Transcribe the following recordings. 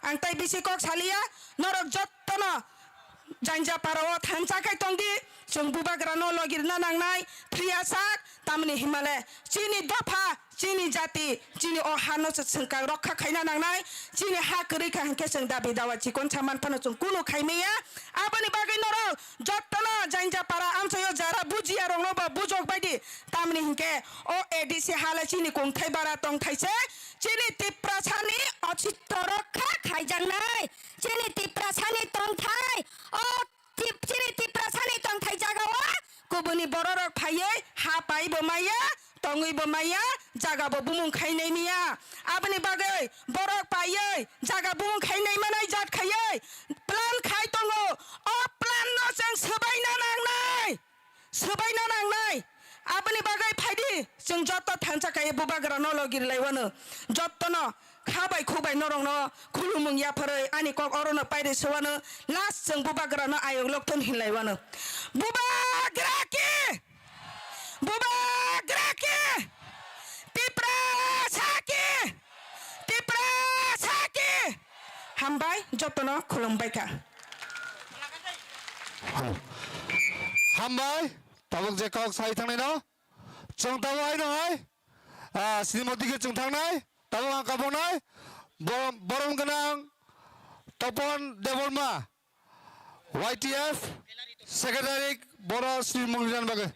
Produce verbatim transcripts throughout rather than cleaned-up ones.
Ang tai bisi kok saliya, norok jottono Jainjapara o thansa khai tongdi, chwng bubagrano logirna nangnai, thwiya sak, tamni himale chini dopha, chini jati, chini o hano se chwng kang rokha khaina nangnai, chini ha kwrwi kha hinkhe chwng dabi dawa chikon saman phano chwng kunu khaimaya, aboni bagwi norok jottono Jainjapara amchaio jara bujiya rokno bo bujok baidi, tamni hinkhe o A D C hale chini kungthai bara tongthai se, chini Tiprasani ochitorok kha khaijaknai. Chini Tiprasani tongthai, o Tip-, chini Tiprasani tongthai jagao kubuni bororok phaiwi ha paibo maya, tongwibo maya, jagabo bumung khainai miya. Aboni bagwi borok paiwi jaga bumung khainai manai jat khaiwi plan khai tongo. O plan no chwng swbaina nangnai. Swbaina nangnai. Aboni bagwi phaidi, chwng joto thansa kaiwi bubagrano logi rwlaiwano. Jottono kha bai khuk bai norokno khulumung yapharwi ani kok orono pairi swano. Last chwng bubagrano ayok lokthon hinlaiwano. Bubagra ki! Bubagra ki! Tiprasa ki! Tiprasa ki! Hambai, jotono khulumbai kha. Hambai, tabuk je kok sai thangnai no, chwng tabuk hai no hai, ah, Srimoti ke chwng thangnai, tabuk ang kaboknai, borom, borom gwnang Topon Debbarma, Y T F Secretary, boro Sri Mungriran bagwi,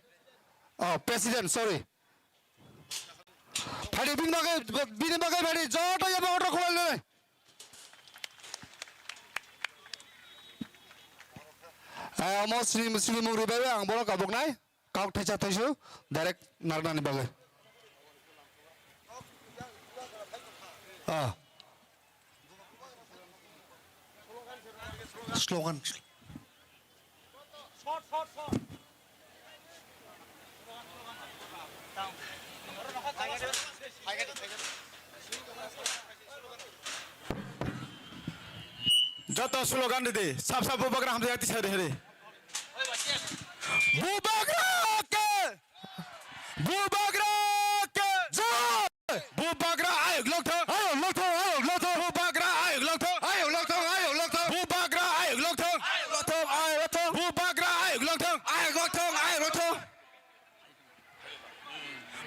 oh, President, sorry. Phadi bini bagwi, bini bagwi phadi joto yaba order khulai le. Ai, omo sini, sini mung ribai ang borok kabuk nai. Kok thaisa thaisu direct narnani bagwi. Ah. Slogan. Joto slogan ridi, sab sab bubagra hamjak tisa rihri. Bubagra ke! Bubagra ke jai! Bubagra ayuk lokthong! Ayuk lokthong, ayuk lokthong! Bubagra ayuk lokthong! Ayuk lokthong, ayuk lokthong! Bubagra ayuk lokthong! Ayuk lokthong, ayuk lokthong! Bubagra ayuk lokthong! Ayuk lokthong, ayuk lokthong!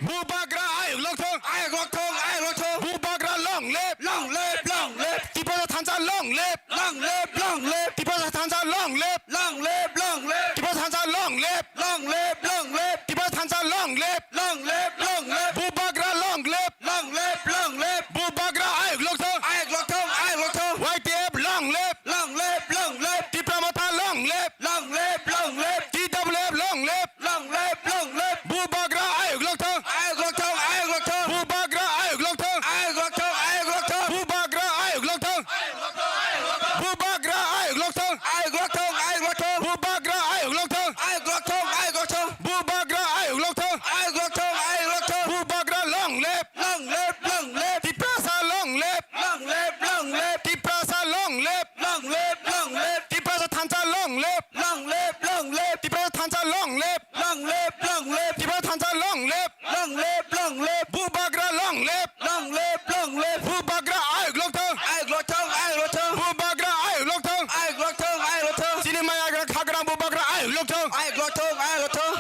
Bubagra ayuk lokthong! Ayuk lokthong, ayuk lokthong! Bubagra long live! Long live, long live! Tiprasa thansa long live! Long live, long live! Tiprasa thansa long live! Long live, long live! Tiprasa thansa long live! Long live, long live! Tiprasa thansa long live! Long live, long live! Bubagra long live! Long live, long live! Bubagra ayuk lokthong! Ayuk lokthong, ayuk lokthong! Y T F long live! Long live, long live! Tipra Motha long live! Long live, long live! T W F long live! Long live, long live! Bubagra ayuk lokthong! Ayuk lokthong, ayuk lokthong! Bubagra ayuk lokthong! Ayuk lokthong, ayuk lokthong! Bubagra ayuk lokthong! Bubagra ayuk lokthong! Ayuk lokthong, ayuk lokthong! Bubagra ayuk lokthong! Ayuk lokthong, ayuk lokthong! Bubagra ayuk lokthong! Ayuk lokthong, ayuk lokthong! Bubagra long live! Long live, long live! Tiprasa long live! Long live, long live! Tiprasa long live! Long live, long live! Tiprasa thansa long live! Long live, long live! Tiprasa thansa long live! Long live, long live! Tiprasa thansa long live! Long live, long live! Bubagra long live! Long live, long live! Bubagra ayuk lokthong! Ayuk lokthong, ayuk lokthong! Bubagra ayuk lokthong! Ayuk lokthong, ayuk lokthong! Chini maya gra khagra bubagra ayuk lokthong! Ayuk lokthong, ayuk lokthong!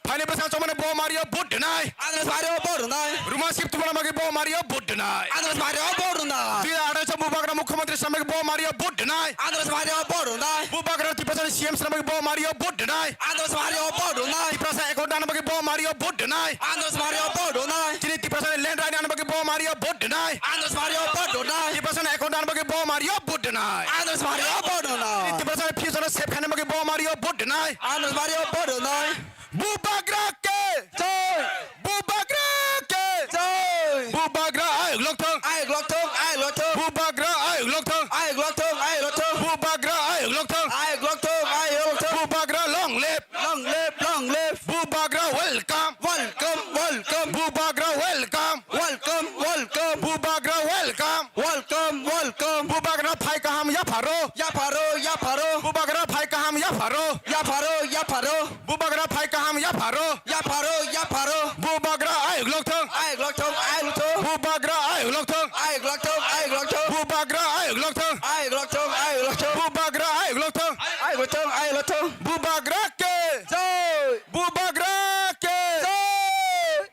Phani bwsang chomani bo mario vote dinai. Andros mario vote dinai. Ruma sip tumana magi bo mario vote dinai. Andros mario vote dinai. Dui hajar atharo bubagra mukhyamantri samagi bo mario vote dinai. Andros mario vote dinai. Bubagra Tiprasa C M samagi bo mario vote dinai. Andros mario vote dinai. Tiprasa account dana magi bo mario vote dinai. Andros mario vote dinai. Chini Tiprasa land right dana magi bo mario vote dinai. Andros mario vote dinai. Tiprasa account dana magi bo mario vote dinai. Andros mario vote dinai. Tiprasa future save khana magi bo mario vote dinai. Andros mario vote dinai. Bubagra ke jai! Bubagra ke jai! Bubagra ayuk lokthong! Ayuk lokthong, ayuk lokthong! Bubagra ayuk lokthong! Ayuk lokthong, ayuk lokthong! Bubagra ayuk lokthong! Ayuk lokthong, ayuk lokthong! Bubagra long live! Long live, long live! Bubagra welcome! Welcome, welcome! Bubagra welcome! Welcome, welcome! Bubagra welcome! Welcome, welcome! Bubagra phai kaham yapharo! Yapharo, yapharo! Bubagra phai kaham yapharo! Yapharo, yapharo! Bubagra phai kaham yapharo! Yapharo, yapharo! Bubagra ayuk lokthong! Ayuk lokthong, ayuk lokthong! Bubagra ayuk lokthong! Ayuk lokthong, ayuk lokthong! Bubagra ayuk lokthong! thung. Ayuk lok thung, ayuk lok thung. Bubagra ayuk lok thung. Ayuk lok thung, ayuk lok thung. Bubagra ke. Jai. Bubagra ke. Jai.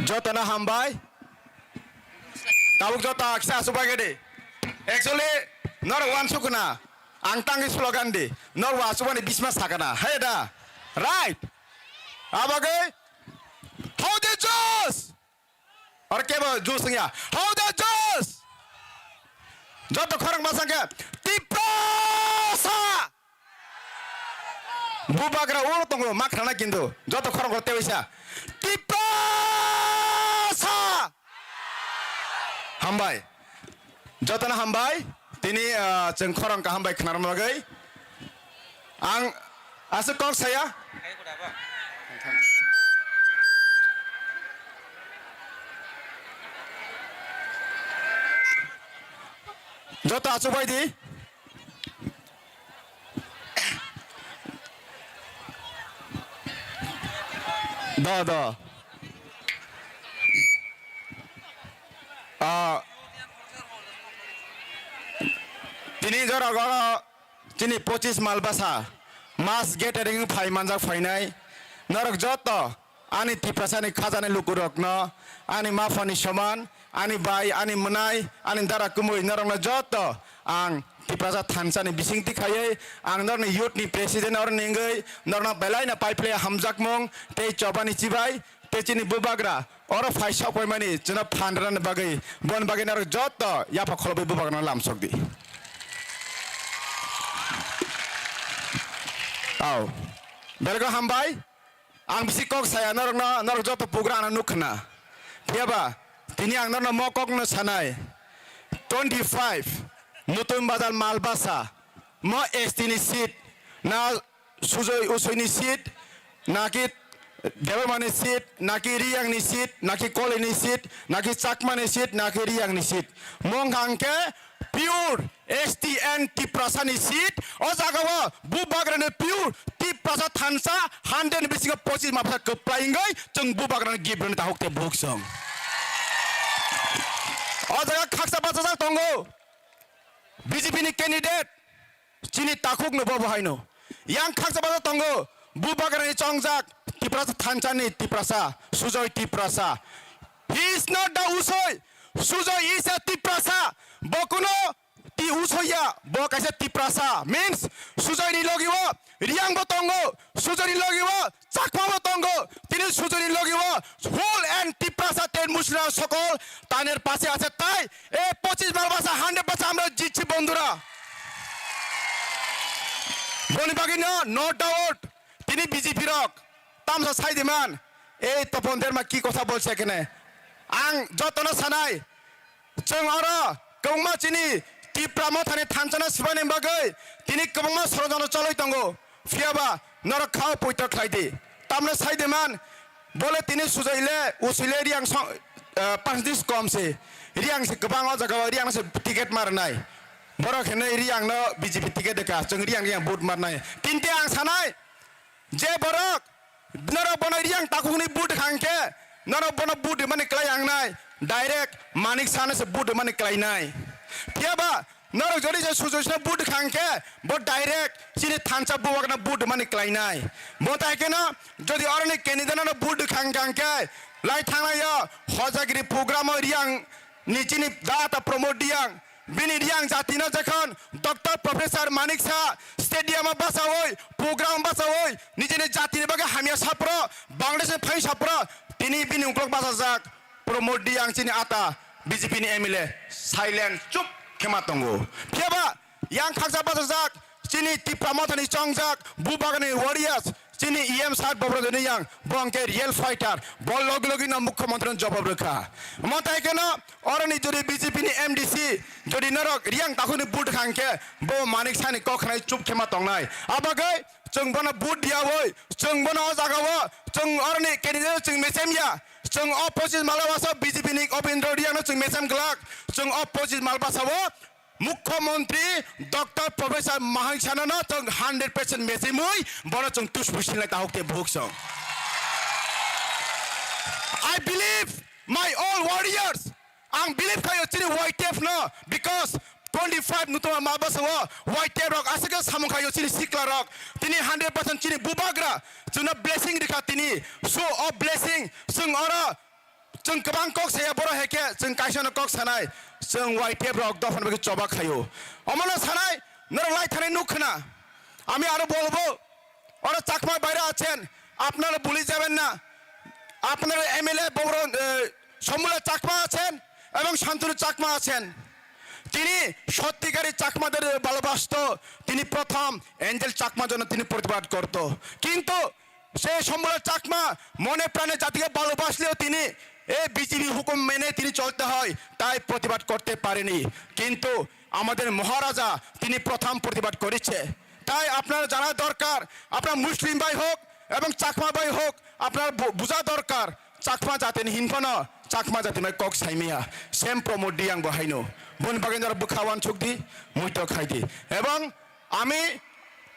Jotono hambai. Tabuk joto kisa asuk bai gede. Actually, norok wansuk khna. Ang tangwi slogan di. Norok asuk bani bisma sakana. Hai da. Right. Abagwi. How the Jews? Oro kebo juice wngya. How the juice? Joto khorang bwsang khe Tiprasa! Bubagra ulo tongo, ma khnana kintu. Joto khorang ko tewaisa. Tiprasa! Hambai. Jotono hambai. Tini, ah, chwng khorang kaham bai khnarma bagwi. Ang aswk kok saya. Joto aswk bai di. Do, do. Ah, tini jorok oro chini pochis mal bwsa mass gathering phai manjak phainai norok joto ani Tiprasani khajani lukurokno ani maphani soman, ani bai, ani mwnai, ani dara kumui norokno joto ang Tiprasa thansani bisingtwi khaiwi ang norokni youth ni president oro nengwi norokno belaino paiphlai hamjakmung tei chobani chibai. Tei chini bubagra oro phai sok paimani chwngno phan rwnani bagwi, boni bagwi norok joto yapha kholobwi bubagrano lamsok di. Au. Belai khe hambai. Ang bisi kok saya norokno, norok joto bugra ano nuk khna. Phiyaba tini ang norokno mo kokno sanai. Twenty five Nutun Bazar Malbasa mo S T ni seat na Sujoi Usoi ni seat, naki Debbarma ni seat, naki Riyang ni seat, naki Koli ni seat, naki Chakma ni seat, naki Riyang ni seat. Mong hang khe pure S T and Tiprasa ni seat. O jaga o bubagra ni pure Tiprasa thansa hundred ni bisingo pochis mapsa kwplai wngwi chwng bubagra ni gift rwni tahuk te buhuk song. O jaga khaksa bachajak tongo B J P ni candidate. Chini takhuk no bobo haino. Yang khaksa basa tongo, bubagrani chongjak, Tiprasa thanchani Tiprasa, Sujoy Tiprasa. He is not the Usoi. Sujoy is a Tiprasa. Bo kuno ti Usoi ya, bo kaisa Tiprasa. Means, Sujoy ni logi o, Riyang bo tongo, Sujoy ni logi o, Chakma bo tongo, tini Sujoy ni logi o, whole and Tiprasa ten Muslim sokol, taner pase ase tai, e pochis mal basa, hundred basa amra jitchi bondhura. Boni bagwi no, no doubt, tini B J P rok, tamsa sai di man, e Topon Derma ki kotha bolse kene, ang jotono sanai, Chwng oro kwbangma chini Tipra Mothani thanchano swbaini bagwi tini kwbangma sorojono choloi tongo. Phiyaba norok khao poito khlai di. Tamno sai de man, bole tini Sujoy le, Usoi le Riyang song, eh, percentage kom se. Riyang se kwbang o jaga o Riyang se ticket ma rwnai. Borok hinwi Riyang no B J P ticket de ka, chwng Riyang Riyang vote ma rwnai. Tinte ang sanai, Je borok, norok bono Riyang takhukni vote khang khe, norok bono vote mani klai ang nai, direct Manik Sahano se vote mani klai nai. Phiyaba, norok jodi je Sujoy Sahano vote khang khe, bo direct chini thansa buwakno vote mani klai nai. Bo tai kheno, jodi oroni candidate no vote khang khang khe, lai thanglai o, Hojagiri program o Riyang ni chini data Pramod Riyang, Bini Riyang jatino jekhon Doctor Professor Manik Saha stadium o bachaui, program bachaui, nijini jatini bagwi hamya sapro, Bangladesh ni phai sapro, tini bini uklok bachajak Pramod Riyang chini ata B J P ni M L A silent chup khema tongo. Phiyaba yang khaksa bachajak chini Tipra Mothani chongjak Bubagrani warriors, Chini E M sir Bobro Deni yang, bo hwnkhe real fighter, bo logi logi no mukhyamantri no jawab rwkha. Omo tai kheno oroni jodi B J P ni M D C, jodi norok Riyang takhukni vote khang khe, bo Manik Sahani kok khnai chup khema tongnai. Abagwi chwng bono vote diyawi, chwng bono o jaga o, chwng oroni candidate chwng mechem ya, chwng o pochis Malbasa B J P ni Obindro Riyang no chwng mechem glak, chwng o pochis Malbasa o, Mukhyamantri Doctor Professor Manik Sahano no chwng hundred percent mechimwi bono chwng tusbu sinlai tahuk te buhuk song. I believe my all warriors, Ang believe khayo chini Y T F no, because twenty five nutuma ma bwsao Y T F rok aswk samung khayo chini sikla rok. Tini hundred percent chini bubagra chwngno blessing rikha tini. So o blessing chwng oro chwng kwbang kok saya, boro hai khe chwng kaisa no kok sanai, chwng Y T F rok dophani bagwi choba khayo. Omono sanai norok lai thanai nuk khna. আমি আরো বলবো, ওরা চাকমা বাইরে আছেন, আপনারা ভুলে যাবেন না। আপনার এমএলএ বড়, এ, শম্ভুলাল চাকমা আছেন এবং শান্তনু চাকমা আছেন। তিনি সত্যিকারী চাকমাদের ভালোবাসতো। তিনি প্রথম এঞ্জেল চাকমা জন্য তিনি প্রতিবাদ করত। কিন্তু সেই শম্ভুলাল চাকমা মনে প্রাণে জাতিকে ভালোবাসলেও তিনি এই বিজেপি হুকুম মেনে তিনি চলতে হয়, তাই প্রতিবাদ করতে পারেনি। কিন্তু আমাদের মহারাজা তিনি প্রথম প্রতিবাদ করেছে। তাই আপনারা জানা দরকার, আপনার মুসলিম ভাই হোক এবং চাকমা ভাই হোক, আপনার বু-, বোঝা দরকার, চাকমা জাতির হিংসা না, চাকমা জাতির কক সাইমিয়া, সেম প্রমোদ ডিয়াং বহাইনো। বন বাগেন্দ্র বুখাওয়ান চুক্তি, মুইতো খাইদি। এবং আমি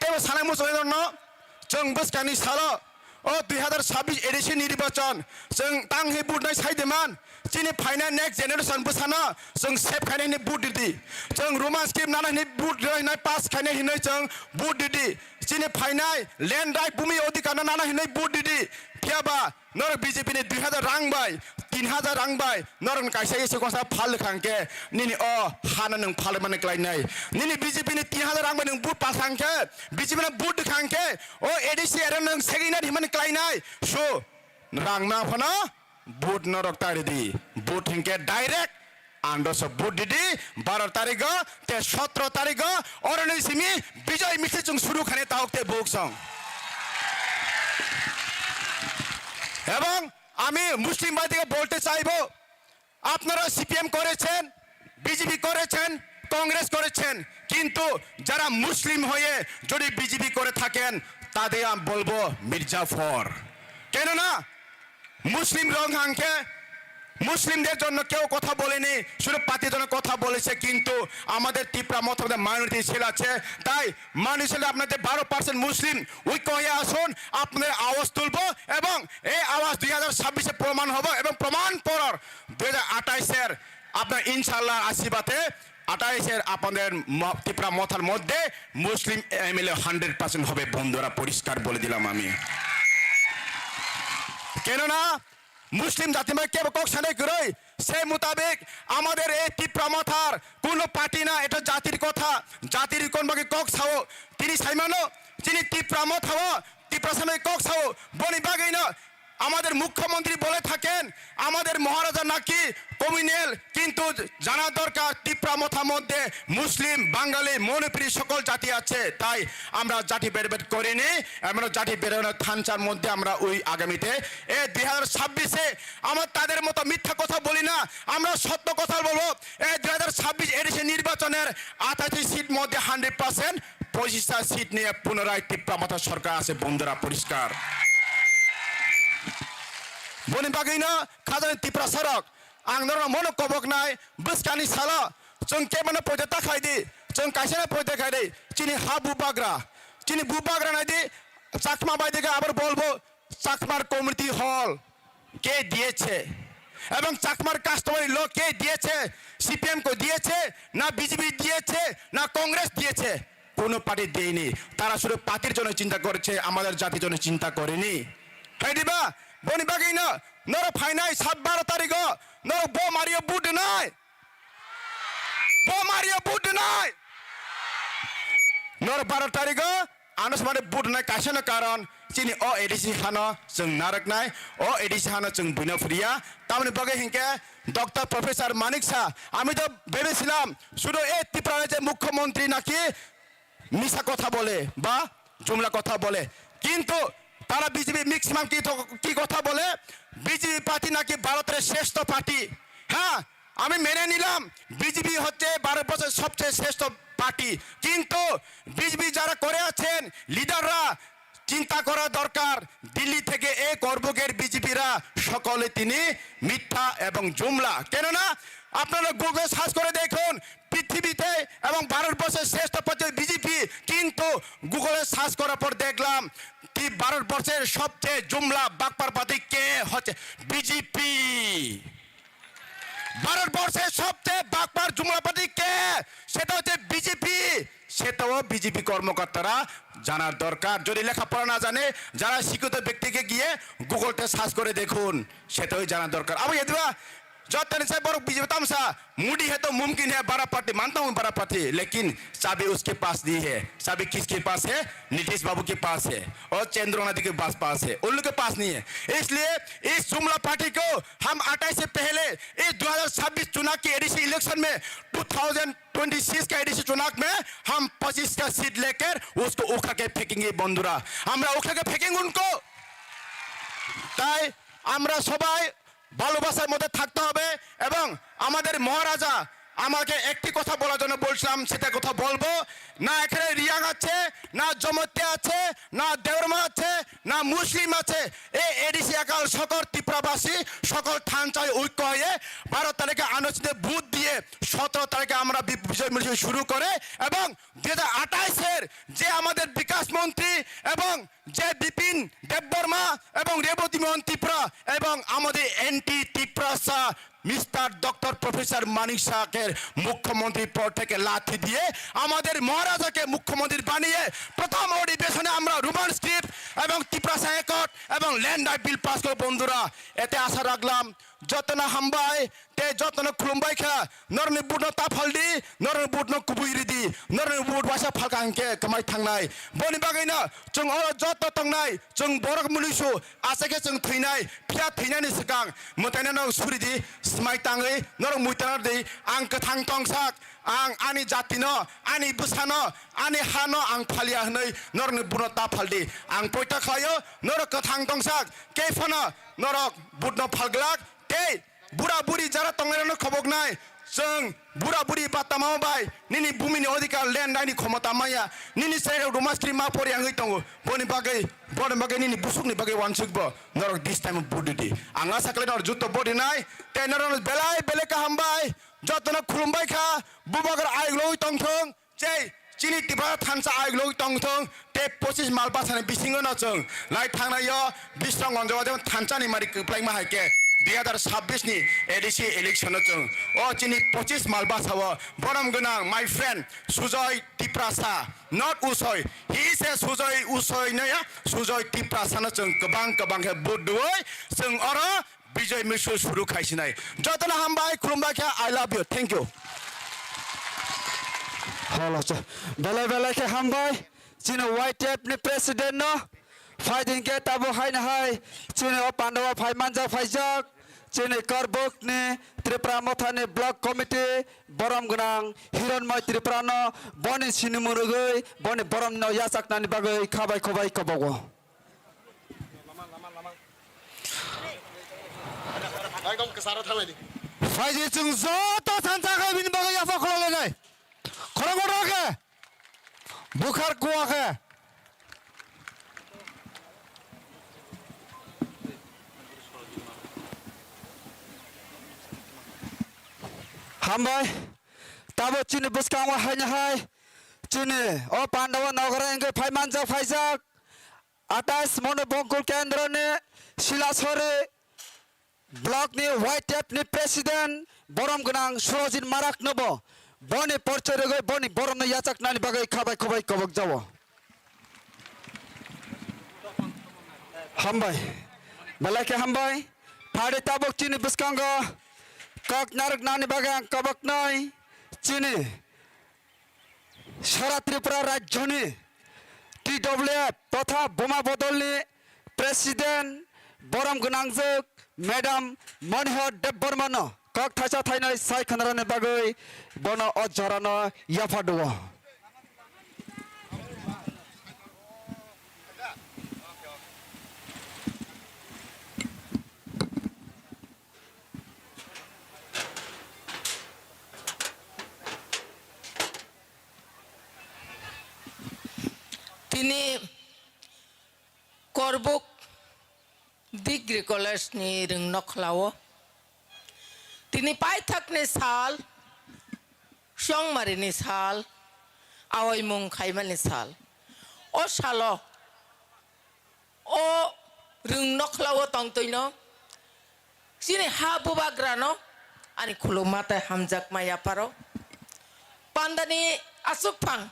তেও সানাই মুসলিম ন, চং বুসকানি সালো, o dui hazar sabbish A D C নির্বাচন, চং তাং হে ভোট নাই সাইদেমান, চিনি ফাইনা নেক্সট জেনারেশন বুসানো, চং সেভ খাইনাই নি ভোট দিদি, চং রোমান স্ক্রিপ্ট নানা নি ভোট দিনাই পাস খাইনাই হিনাই চং ভোট দিদি, চিনি ফাইনাই ল্যান্ড রাইট ভূমি অধিকার নানা হিনাই ভোট দিদি, ফিয়াবা, norok B J P ni dui hazar rang bai, tin hazar rang bai, norok ni kaisa ese kosa phal khang khe, nini o hano nwng phal mani klai nai. Nini B J P ni tin hazar rang bai nwng vote pa khang khe, B J P no vote khang khe, o A D C area nwng segwi nai himani klai nai. So, rang na phano vote norok tari di. Vote hinkhe direct Androso vote didi, baro tarigo, te sotro tarigo, oroni simi bijoy misil chung suru khane tahok te buk song. এবং আমি মুসলিম ভাইদেরকে বলতে চাইবো, আপনারা সিপিএম করেছেন, বিজেপি করেছেন, কংগ্রেস করেছেন, কিন্তু যারা মুসলিম হয়ে যদি বিজেপি করে থাকেন, তাদের আমি বলবো মির্জাফর। কেননা মুসলিম রং হাঙ্কে মুসলিমদের জন্য কেউ কথা বলেনি, শুধু পার্টির জন্য কথা বলেছে। কিন্তু আমাদের ত্রিপুরা মথা মাইনরিটি সেল আছে, তাই মানুষের আপনাদের বারো পার্সেন্ট মুসলিম ঐক্য হয়ে আসুন, আপনাদের আওয়াজ তুলবো এবং এই আওয়াজ দুই হাজার ছাব্বিশে প্রমাণ হবো এবং প্রমাণ পড়ার দুই হাজার আঠাইশের আপনার ইনশাল্লাহ আশীর্বাদে আঠাইশের আপনাদের ম-, ত্রিপুরা মথার মধ্যে মুসলিম এমএলএ হান্ড্রেড পার্সেন্ট হবে। বন্ধুরা, পরিষ্কার বলে দিলাম আমি। কেননা মুসলিম জাতি মানে কেবল কক্সানে গরই, সেই মোতাবেক আমাদের এই ত্রিপুরা মথার কোনো পার্টি না, এটা জাতির কথা, জাতির কোন বাকি কক্সাও, তিনি সাইমানো, তিনি ত্রিপুরা মথাও, ত্রিপুরা সামনে কক্সাও, বনি বাগেইনো, আমাদের মুখ্যমন্ত্রী বলে থাকেন, আমাদের মহারাজা নাকি কমিউনাল, কিন্তু জানা দরকার ত্রিপুরা মথার মধ্যে মুসলিম, বাঙালি, মণিপুরি সকল জাতি আছে। তাই আমরা জাতি ভেদাভেদ করিনি, আমরা জাতি ভেদাভেদ থানচার মধ্যে আমরা ওই আগামীতে এ দুই হাজার ছাব্বিশে আমরা তাদের মতো মিথ্যা কথা বলি না, আমরা সত্য কথা বলবো। এই দুই হাজার ছাব্বিশ এডিসি নির্বাচনের আটাশি সিট মধ্যে হান্ড্রেড পার্সেন্ট পঁচিশটা সিট নিয়ে পুনরায় ত্রিপুরা মথা সরকার আছে, বন্ধুরা, পরিষ্কার। Boni bagwino khajani Tiprasa rok, ang norokno mono koboknai, bwskangni salo chwng kebono poito ta khaidi, chwng kaisano poito khaidi, chini ha bubagra, chini bubagra naidi, Chakma bai dege abar bolbo Chakmar community hall ke diyese, ebong Chakmar customary law ke diyese, C P M ko diyese, na B J P diyese, na Congress diyese. Kuno party deyni, tara sudu partyr jonno chinta koreche, amader jatir jonno chinta koreni. Hai diba? Boni bagwino norok phainai sat baro tarigo norok bo Mario vote dinai. Bo Mario vote dinai. Norok baro tarigo ano samani vote dinai kaisano karon chini o A D C hano chwng narwknai, o A D C hano chwng buino phriya. Tamoni bagwi hinkhe Doctor Professor Manik Saha, ami to bebesilam sudu e Tripura je mukhyamantri naki মিছা কথা বলে বা জুমলা কথা বলে, কিন্তু তারা BJP maximum কি থ-, কি কথা বলে? বিজেপি পার্টি নাকি ভারতের শ্রেষ্ঠ পার্টি। হ্যাঁ, আমি মেনে নিলাম বিজেপি হচ্ছে ভারতবর্ষের সবচেয়ে শ্রেষ্ঠ পার্টি, কিন্তু বিজেপি যারা করে আছেন লিডাররা, চিন্তা করা দরকার। দিল্লি থেকে এ গর্ভকের বিজেপিরা সকলে তিনি মিথ্যা এবং জুমলা। কেননা আপনারা গুগলে সার্চ করে দেখুন, পৃথিবীতে এবং ভারতবর্ষের শ্রেষ্ঠ পদ্ধতি বিজেপি, কিন্তু গুগলে সার্চ করার পর দেখলাম কি ভারতবর্ষের সবচেয়ে জুমলা বাটপার পার্টি কে হচ্ছে বিজেপি। ভারতবর্ষে সবচেয়ে বাটপার জুমলা পার্টি কে? সেটা হচ্ছে বিজেপি। সেটাও বিজেপি কর্মকর্তারা জানার দরকার। যদি লেখাপড়া না জানে, যারা শিক্ষিত ব্যক্তিকে গিয়ে গুগলতে সার্চ করে দেখুন, সেটাই জানার দরকার। Abo yadiba jottoni sai borok B J P tamsa, Modi hai to mumkin hai, bada party, manta hum bada party, lekin चाबी उसके पास नहीं है। चाबी किसके पास है? नीतीश बाबू के पास है और चंद्र नाथ के पास, पास है, उन लोग के पास नहीं है। इसलिए इस जुमला पार्टी को हम अट्ठाईस से पहले, इस दो हज़ार छब्बीस चुनाव के A D C इलेक्शन में, दो हज़ार छब्बीस का A D C चुनाव में हम पच्चीस का सीट लेकर उसको उखा के फेंकेंगे बंधुरा, আমরা উখা কে ফেকেং উনকো। তাই আমরা সবাই ভালোবাসার মধ্যে থাকতে হবে এবং আমাদের মহারাজা আমাকে একটি কথা বলার জন্য বলছিলাম, সেটা কথা বলবো। না এখানে রিয়াং আছে, না জমাতিয়া আছে, না দেওরমা আছে, না মুসলিম আছে। এই এডিসি একাল সকল ত্রিপুরাবাসী, সকল থানচাই ঐক্য হয়ে বারো তারিখে আনুষ্ঠানিক ভোট দিয়ে সতেরো তারিখে আমরা বি-, বিজয় মিছিল শুরু করে এবং দুই হাজার আঠাইশের যে আমাদের বিকাশ মন্ত্রী এবং যে বিপিন দেববর্মা এবং রেবতী মোহন ত্রিপুরা এবং আমাদের এন্টি ত্রিপুরাসা মিস্টার ডক্টর প্রফেসর মানিক সাহাকে মুখ্যমন্ত্রী পদ থেকে লাথি দিয়ে আমাদের মহারাজাকে মুখ্যমন্ত্রী বানিয়ে প্রথম অধিবেশনে আমরা রোমান স্ক্রিপ্ট এবং ত্রিপুরাসা অ্যাকর্ড এবং ল্যান্ড রাইট বিল পাস করব বন্ধুরা। এতে আশা রাখলাম। Jotono hambai, tei jotono khulumbai kha, norokni vote no ta phaldi, norokni vote no kubui ridi, norokni vote waisa phalka hinkhe kwmai thangnai. Boni bagwino chwng oro joto tongnai, chwng borok munuisu, asai khe chwng thwinai, phiya thwinani swkang mwtaino norok suridi, swmai tangwi norok muitana rwdi. Ang kwthang tongsak, ang ani jatino, ani bwsano, ani hano ang phalia hwnwi norokni vote no ta phaldi. Ang poito khlaio, norok kwthang tongsak, kei phano norok vote no phalglak, tei bura buri jara tongnairokno khoboknai, chwng bura buri ba tama bai nini bumini odhikar land naini khomota maya, nini chwrairok ruma skri ma pori wngwi tongo, boni bagwi, boni bagwi nini busukni bagwi wansukbo norok this time vote ridi. Ang asa khlai norok juto vote rinai, tei norok belai belai kaham bai, jotono khulumbai kha, bubagra ayuk logwi tongthung. Tei chini Tipra thansa ayuk logwi tongthung, tei pochis mal bwsani bisingo no chwng lai thangnaio Bisramganjo o jemon thansa ni mari kwplaima hai khe dui hazar sabbish ni A D C election o chwng o chini pochis mal bwsa o borom gwnang my friend Sujoy Tiprasa, not Usoi, he is a Sujoy Usoi noya, Sujoy Tiprasa no chwng kwbang kwbang khe vote rwui chwng oro Bijoy Misil suru khaisinai. Jotono hambai, khulumbai kha, I love you, thank you. Hello, cha. Belai belai khe hambai. Chini Y T F ni president no. Phaiding khe tabo haino hai. Chini o Pandava phai manjak phaijak. Chini Karbuk ni Tripura Motha ni block committee borom gwnang Hironmoi Tripura no boni sinimung rwgwi boni borom no yachaknani bagwi khabai khubai kobogo. Ekdom kwcharo thanglaidi. Phaidi chwng joto thansa khe bini bagwi yapha khulalainai. Khorang kotor khe. Bukhar kuwa khe. Hambai. Tabo chini bwskango haino hai. Chini o Pandava Nagar wngwi phai manjak phaijak. Atais Manu Bongkul Kendroni Silasori Block ni Y T F ni President borom gwnang Surojit Marak nobo boni porchoi rwgwi boni borom no yachaknani bagwi khabai khubai kobok jao. Hambai. Belai khe hambai. Phari tabuk chini bwskango kok narwknani bagwi ang koboknai chini Sara Tripura Rajyoni T W F totha Buma Bodolni President borom gwnangjwk Madam Monihar Debbarmano kok thaisa thainwi sai khwnarani bagwi bono o jorano yaphardugo. Tini Korbuk Degree College ni rwng nokhlao. Tini paithakni sal, chongmarini sal, awaimung khaimani sal. O salo O rwng nokhlao tongtwino, chini ha bubagrano, Ani khuluma tei hamjakma yapharo. Pandani aswk phang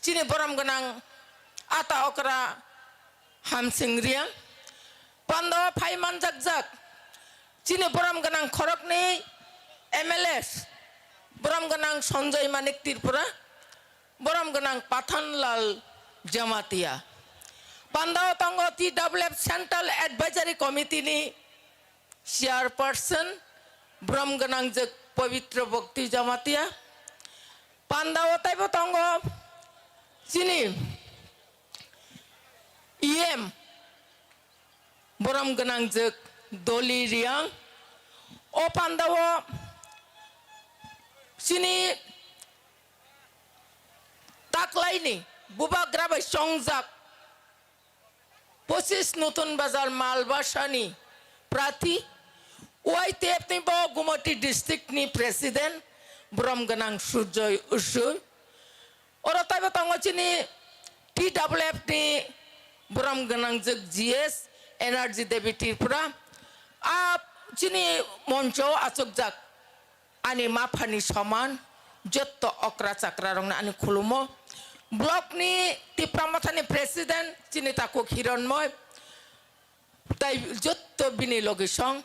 chini borom gwnang ata okra Hamsing Riang. Pando phai manjakjak chini borom gwnang khoroknwi M L A, borom gwnang Sanjay Manik Tripura, borom gwnang Pathanlal Jamatia. Pandao tongo T W F Central Advisory Committee ni Chairperson, borom gwnangjwk Pabitra Bhakti Jamatia. Pandao taibo tongo chini E M, borom gwnangjwk Doli Riang. O pandao chini taklaini bubagra bai chongjak pochis Nutun Bazar Malbasani prathi, Y T F ni bo Gumoti district ni president, borom gwnang Surjoy Usui. Oro taibo tongo chini T W F ni borom gwnangjwk G S Energy Devi Tripura. A chini moncho achukjak ani maphani soman jotto okra chakrarokno ani khulumo. Block ni Tipra Mothani president chini takhuk Hironmoy, tai jotto bini logi song.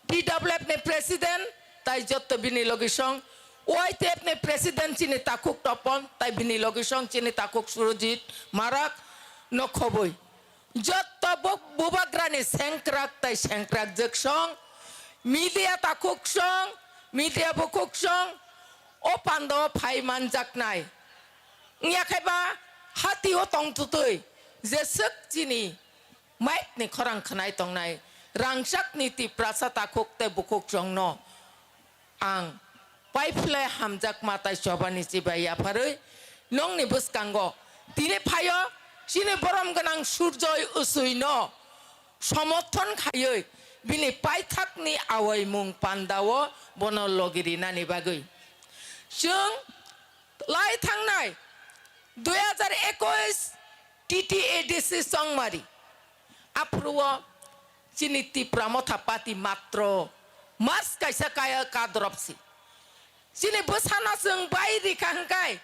T W F ni president tai jotto bini logi song. Y T F ni president chini takhuk Topon tai bini logi song chini takhuk Surojit Marak no khoboi. Jotto bu-, bubagrani sengkrak tai sengkrak jwk song, media takhuk song, media bukhuk song, o pando phai manjaknai. Wngya khe ba hati o tong tutui, jeswk chini mic ni khorang khwnai tongnai, rangchak ni Tiprasa takhuk tei bukhuk song no ang paiphle hamjakma tai chobani chibai yapharwi nongni bwskango tini phaio chini borom gwnang Surjoy Usui no somorthon khaiwi bini paithakni awaimung pandao bono logi rinani bagwi. Chwng lai thangnai dui hajar ekwis T T A D C Chongmari. Aphuru o chini Tipra Motha Party matro mas kaisa kaya kadrop si. Chini bwsano chwng bai rikha hwnkhe,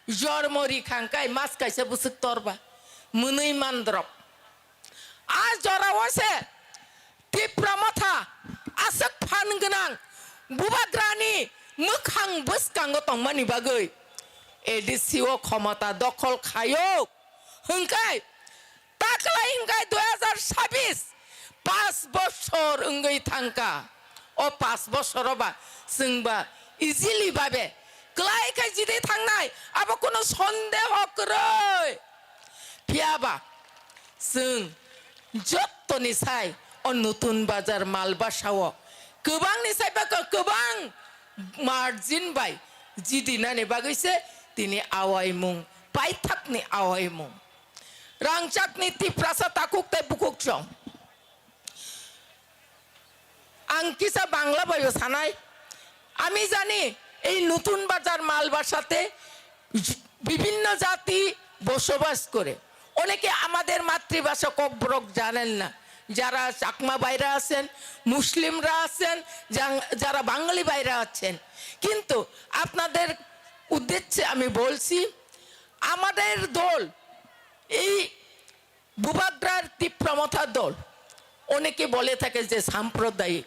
jormo rikha hwnkhe mas kaisa bwswk torba mwnwi mandrop. A jorao se Tipra Motha aswk phan gwnang bubagrani mwkhang bwskango tongmani bagwi A D C o khomota dokhol khaio hwnkhe, taklai hwnkhe dui hajar sabis, pas bosor wngwi thangkha. O pas bosoro ba chwngba easily babe klai khai jidi thangnai, abo kuno sondeho kwrwi. Phiyaba chwng jottoni sai o Nutun Bazar Malbasao kwbangni sai ba kwbang margin bai jidinani bagwi se tini awaimung, paithakni awaimung. Rangchakni Tiprasa takhuk tei bukhuk song. Ang kisa Bangla bai o sanai. আমি জানি এই নতুন বাজার মালবাসাতে বিভিন্ন জাতি বসবাস করে। অনেকে আমাদের মাতৃভাষা ককবরক জানেন না। যারা চাকমা ভাইরা আছেন, মুসলিমরা আছেন, যাং-, যারা বাঙালি ভাইরা আছেন। কিন্তু আপনাদের উদ্দেশ্যে আমি বলছি, আমাদের দল এই বুবাগ্রার তিপ্রা মথা দল অনেকে বলে থাকে যে সাম্প্রদায়িক,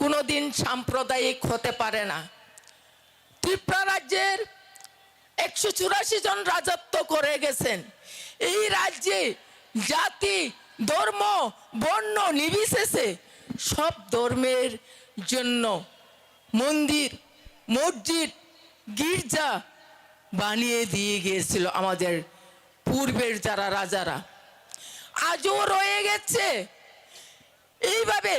কোনোদিন সাম্প্রদায়িক হতে পারে না। ত্রিপুরা রাজ্যের একশো চুরাশি জন রাজত্ব করে গেছেন। এই রাজ্যে জাতি, ধর্ম, বর্ণ নির্বিশেষে সব ধর্মের জন্য মন্দির, মসজিদ, গির্জা বানিয়ে দিয়ে গিয়েছিল আমাদের পূর্বের যারা রাজারা। আজও রয়ে গেছে। এইভাবে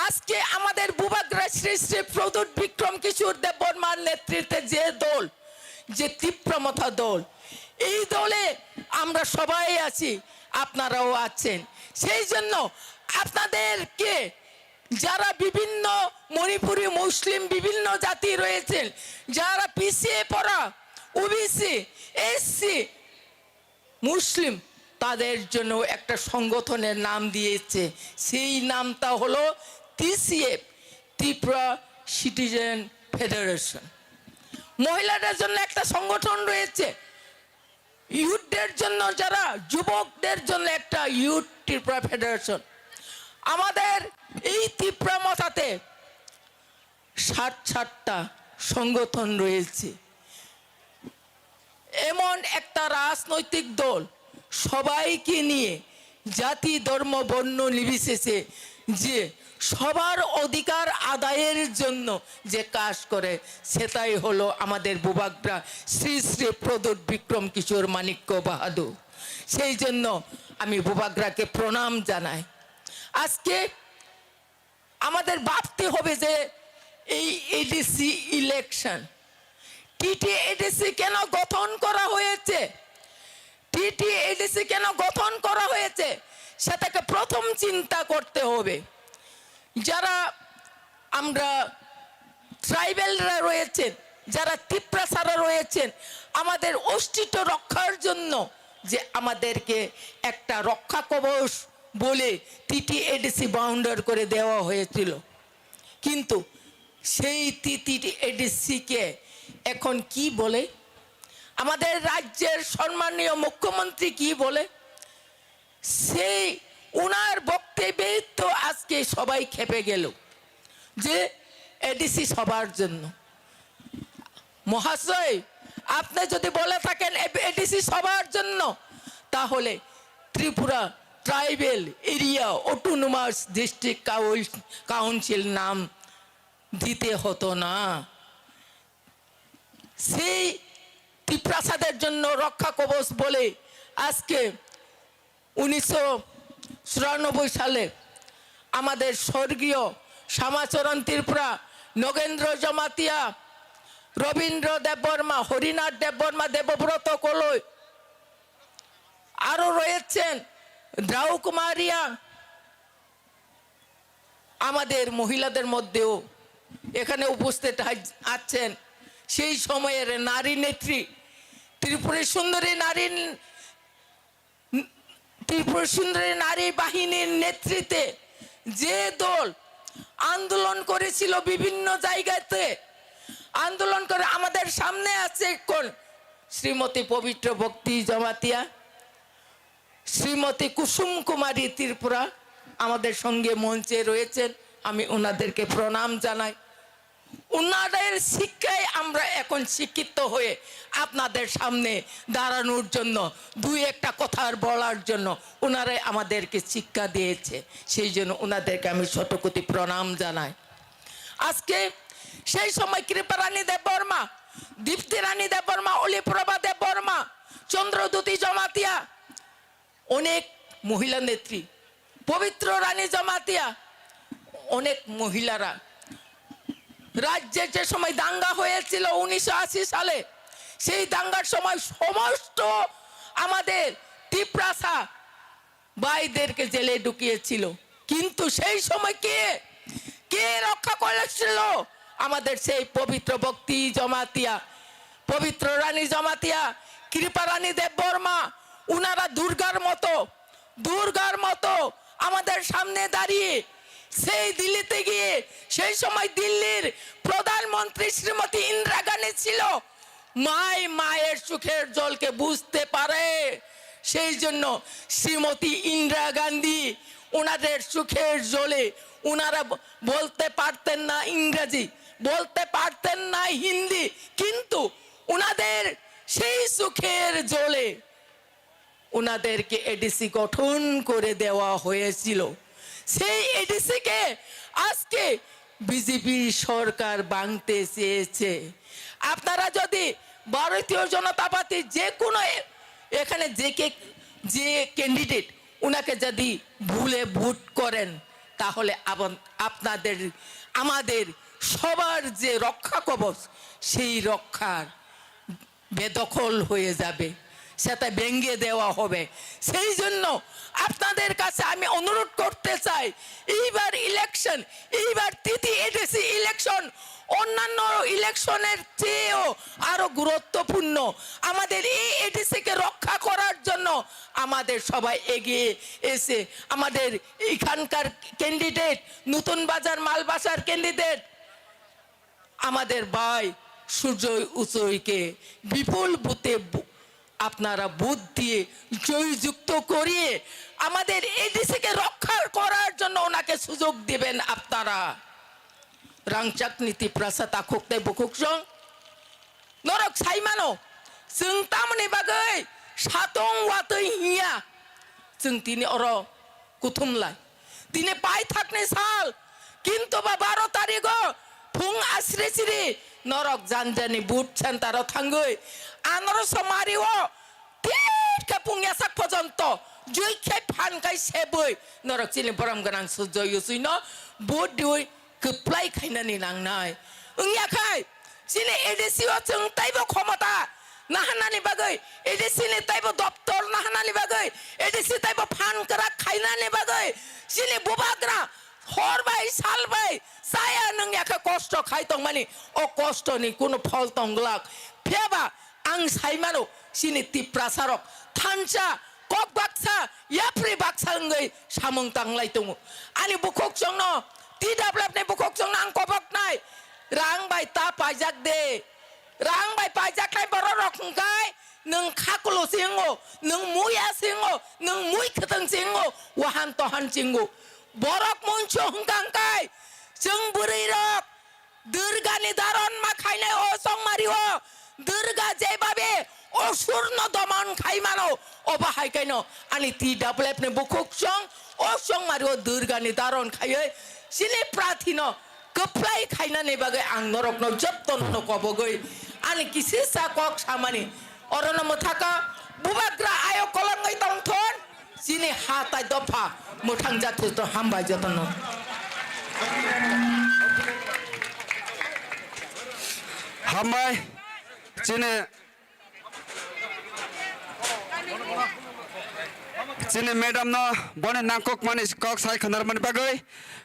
আজকে আমাদের বুবাগ্রা শ্রী শ্রী প্রদ্যুৎ বিক্রম কিশোর দেববর্মার নেতৃত্বে যে দল, যে তিপ্রা মথা দল, এই দলে আমরা সবাই আছি, আপনারাও আছেন। সেই জন্য আপনাদেরকে যারা বিভিন্ন মণিপুরি, মুসলিম, বিভিন্ন জাতি রয়েছেন, যারা পিছিয়ে পড়া, ওবিসি, এসসি, মুসলিম, তাদের জন্য একটা সংগঠনের নাম দিয়েছে। সেই নামটা হলো টিসিএফ, ত্রিপুরা সিটিজেন ফেডারেশন, মহিলাদের জন্য একটা সংগঠন রয়েছে, ইউথদের জন্য, যারা যুবকদের জন্য একটা ইউথ ত্রিপুরা ফেডারেশন। আমাদের এই ত্রিপুরা মথাতে সাত সাতটা সংগঠন রয়েছে। এমন একটা রাজনৈতিক দল সবাইকে নিয়ে, জাতি, ধর্ম, বর্ণ নির্বিশেষে, যে সবার অধিকার আদায়ের জন্য যে কাজ করে, সেটাই হলো আমাদের বুবাগ্রা শ্রী শ্রী প্রদ্যুৎ বিক্রম কিশোর মাণিক্য বাহাদুর। সেই জন্য আমি বুবাগ্রাকে প্রণাম জানাই। আজকে আমাদের ভাবতে হবে যে এই এডিসি ইলেকশন, টিটিএডিসি কেন গঠন করা হয়েছে, টিটিএডিসি কেন গঠন করা হয়েছে, সেটাকে প্রথম চিন্তা করতে হবে। যারা আমরা ট্রাইবেলরা রয়েছেন, যারা তিপ্রাসারা রয়েছেন, আমাদের অস্তিত্ব রক্ষার জন্য যে আমাদেরকে একটা রক্ষা কবচ বলে টিটিএডিসি বাউন্ডার করে দেওয়া হয়েছিল, কিন্তু সেই টিটিএডিসিকে এখন কি বলে? আমাদের রাজ্যের সম্মানীয় মুখ্যমন্ত্রী কি বলে? সেই উনার বক্তব্যে তো আজকে সবাই খেপে গেল যে এডিসি সবার জন্য। মহাশয়, আপনি যদি বলে থাকেন এ-, এডিসি সবার জন্য, তাহলে Tripura tribal area autonomous district council নাম দিতে হতো না। সেই তিপ্রাসাদের জন্য রক্ষা কবচ বলে আজকে উনিশশো চুরানব্বই সালে আমাদের স্বর্গীয় শ্যামাচরণ ত্রিপুরা, নগেন্দ্র জমাতিয়া, রবীন্দ্র দেববর্মা, হরিনাথ দেববর্মা, দেবব্রত কলই, আরো রয়েছেন দ্রাউ কুমারিয়া, আমাদের মহিলাদের মধ্যেও এখানে উপস্থিত আছেন সেই সময়ের নারী নেত্রী, ত্রিপুরী সুন্দরী নারী, ত্রিপুরী সুন্দরী নারী বাহিনীর নেতৃত্বে যে দল আন্দোলন করেছিল বিভিন্ন জায়গাতে, আন্দোলন করে আমাদের সামনে আছে কোন শ্রীমতী পবিত্র ভক্তি জমাতিয়া, শ্রীমতী কুসুম কুমারী ত্রিপুরা আমাদের সঙ্গে মঞ্চে রয়েছেন, আমি ওনাদেরকে প্রণাম জানাই। ওনাদের শিক্ষায় আমরা এখন শিক্ষিত হয়ে আপনাদের সামনে দাঁড়ানোর জন্য, দুই একটা কথার বলার জন্য ওনারাই আমাদেরকে শিক্ষা দিয়েছে, সেই জন্য ওনাদেরকে আমি শতকোটি প্রণাম জানাই। আজকে সেই সময় কৃপারানী দেববর্মা, দীপ্তি রানী দেববর্মা, অলিপ্রভা দেববর্মা, চন্দ্রদ্যুতি জমাতিয়া, অনেক মহিলা নেত্রী, পবিত্র রানী জমাতিয়া, অনেক মহিলারা রাজ্যে যে সময় দাঙ্গা হয়েছিল উনিশশো আশি সালে, সেই দাঙ্গার সময় সমস্ত আমাদের তিপ্রাসা ভাইদেরকে জেলে ঢুকিয়েছিল। কিন্তু সেই সময় কে, কে রক্ষা করেছিল? আমাদের সেই পবিত্র ভক্তি জমাতিয়া, পবিত্র রানী জমাতিয়া, কৃপা রানী দেববর্মা। উনারা দুর্গার মতো, দুর্গার মতো আমাদের সামনে দাঁড়িয়ে সেই দিল্লিতে গিয়ে, সেই সময় দিল্লির প্রধানমন্ত্রী শ্রীমতী ইন্দিরা গান্ধী ছিল, মাই মায়ের চোখের জলকে বুঝতে পারে। সেই জন্য শ্রীমতী ইন্দিরা গান্ধী ওনাদের চোখের জলে, ওনারা ব-, বলতে পারতেন না ইংরেজি, বলতে পারতেন না হিন্দি, কিন্তু ওনাদের সেই চোখের জলে ওনাদেরকে এডিসি গঠন করে দেওয়া হয়েছিল। সেই এডিসিকে আজকে বিজেপি সরকার ভাঙতে চেয়েছে। আপনারা যদি ভারতীয় জনতা পার্টি যে কোনো এ-, এখানে যে কে, যে ক্যান্ডিডেট ওনাকে যদি ভুলে ভোট করেন, তাহলে আবার আপনাদের, আমাদের সবার যে রক্ষা কবচ, সেই রক্ষার বেদখল হয়ে যাবে, সেটা ভেঙে দেওয়া হবে। সেই জন্য আপনাদের কাছে আমি অনুরোধ করতে চাই, এইবার ইলেকশন, এইবার টিটিএডিসি ইলেকশন অন্যান্য ইলেকশনের চেয়েও আরো গুরুত্বপূর্ণ। আমাদের এই এডিসিকে রক্ষা করার জন্য আমাদের সবাই এগিয়ে এসে, আমাদের এখানকার ক্যান্ডিডেট, নতুন বাজার মালবাসার ক্যান্ডিডেট, আমাদের ভাই সুজয় উচয়কে বিপুল ভোটে ভো-, আপনারা ভোট দিয়ে জয়যুক্ত করিয়ে আমাদের এডিসিকে রক্ষা করার জন্য ওনাকে সুযোগ দিবেন আপনারা। Rangchak ni Tiprasa takhuk tei bukhuk song norok sai mano, chwng tamoni bagwi satong watwi hinya, chwng tini oro kuthum lai. Tini paithakni sal, kintu ba baro tarigo phung asri siri norok janjani boot center o thangwi anoro somari o thik khe phung yasak pojonto jui khe phan kai sebwi norok chini borom gwnang Sujoy Uchuino boot diwi kwplai khainani nangnai. Wngya khai, chini A D C o chwng taibo khomota naharnani bagwi, A D C ni taibo doptor naharnani bagwi, A D C taibo phan kwrak khainani bagwi, chini bubagra hor bai sal bai chaya nungya khe kosto khai tongmani, o kostoni kunu phol tong glak. Phiyaba ang sai mano, chini Tiprasarok thansa, kok baksa, yapri baksa wngwi samung tanglai tongo. Ani bukhuk chwngno, T W F ni bukhuk chwngno ang koboknai, rang bai ta paijak de. Rang bai paijaknai bororok hwnkhe nwng khakulo se wngo, nwng muya se wngo, nwng mui kwthwng se wngo, wahan tohan se wngo. Borok moncho hwnkha hwnkhe chwng bwrwirok Durgani daron ma khainai o chongmari o. Durga jebabe osurno domon khai mano, obo hai khaino ani T W F ni bukhuk chwng o chongmari o Durgani daron khaiwi chini prathino kwplai khainani bagwi ang norokno jottono kobogwi ani kisisa kok samani. Orono mwthaka bubagra ayok kolongwi tongthon. Chini ha tai dopha mwthang jathuto hambai jotono. Hambai chini, chini madam no boni nangkok mani kok sai khwnar mani bagwi.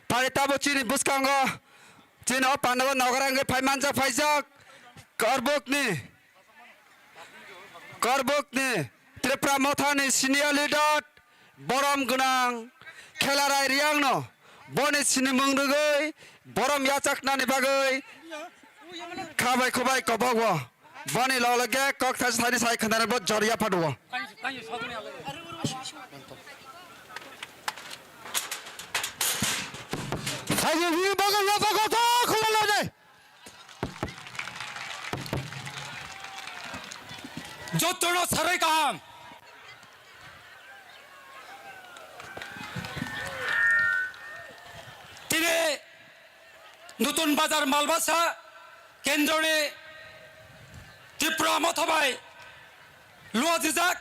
Phai tabo chini bwskango chini o pandao nogra wngwi phai manjak phaijak Korbokni Korbokni Tripura Mothani senior leader borom gwnang Khelarai Riangno boni sinimung rwgwi borom yachaknani bagwi khabai khubai kobokbo boni logloge kok thaisa thani sai khwnarwi bo jor yaphaduo. Jotono sarai kaham. Tini Nutun Bazar Malbasa kendroni Tripura Motha bai luajijak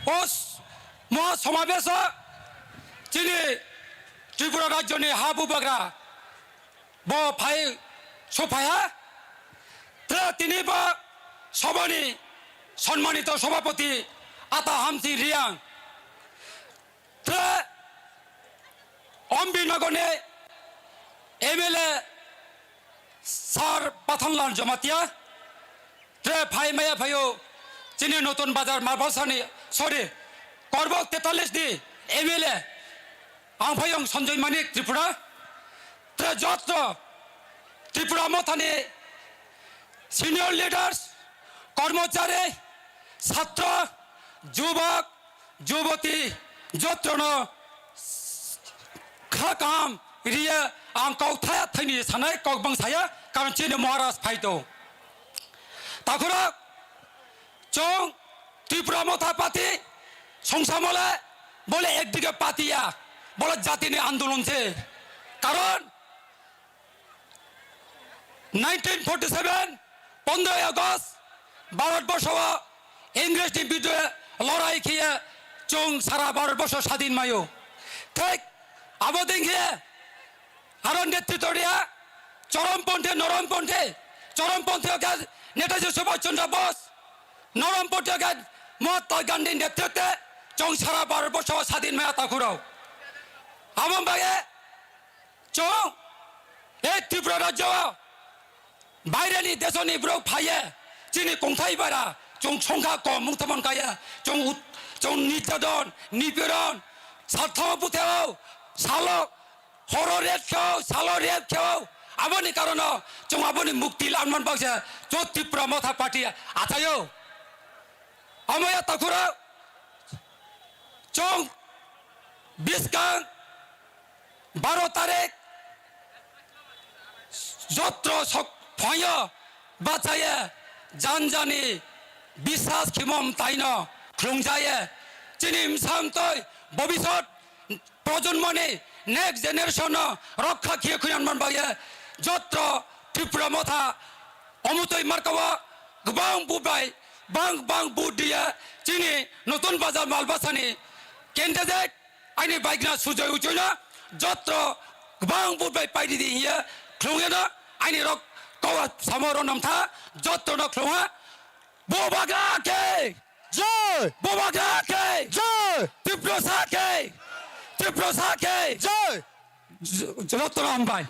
o s-, moha somabeso chini Tripura rajyoni ha bubagra bo phai sophaiha. Tra tini bo sobani sonmanito sobhapoti Ata Hamsi Riang, tra Ombi Nogorni M L A Sir Pathanlal Jamatia, tre phai maya phaio chini Nutun Bazar Malbasani, sorry, Korbok tetalis ni M L A, ang phaiyong Sanjoy Manik Tripura, tre jotto Tripura Mothani senior leaders, kormochari, satro, jubok, juboti, jottono kha kaham riya ang kok thaya thaini sanai kok bang saya karon chini Maharaj phaito. Takhurok chong Tripura Motha Party songsamole bole ekdige party ya, bole jatini andolon se. Karon nineteen forty seven, pondroi August, Bharat borsho o Ingres ni biruddhe lorai khiye chwng sara Bharat borsho sadin maio. Thik abo dengkhe aro netritto riya Chorom Ponthe, Norom Ponthe, Chorom Ponthe o khe Netaji Subhash Chandra Bose, Norom Ponthe o khe Mahatma Gandhi netritto chwng sara Bharat borsho sadin maya takhurao. Abo bagwi Chwng, e Tripura rajyo o, baireni desoni borok phaiye, chini kongthai bara, chwng songkha kom mungthamon kaya, chwng ut-, chwng nirjadon, nipiron, salthao putheo, salo, horo rep kheo, salo rep kheo, Aboni karono chwng aboni mukti lamman bagse chwng Tipra Motha Party achaio. Omoya takhura chwng biskang baro tarik jotro sok phaio bachaye janjani bisas khimom taino khlungjaye chini msam toi bobisot projonmoni next generation no rokha khiye khuyan man bagye jotro Tripura Motha omutoi markawa gbang bubai bang bang bu diye chini notun bazar malbasani candidate aini baigna sujoi uchoina jotro gbang bubai paidi di hiye khlungena aini rok kawa samoro namtha jotro no khlungha Bubagra ke! Jai! Bubagra ke! Jai! Tiprasa ke! Tiprasa ke! Jai! J-, jotono hambai.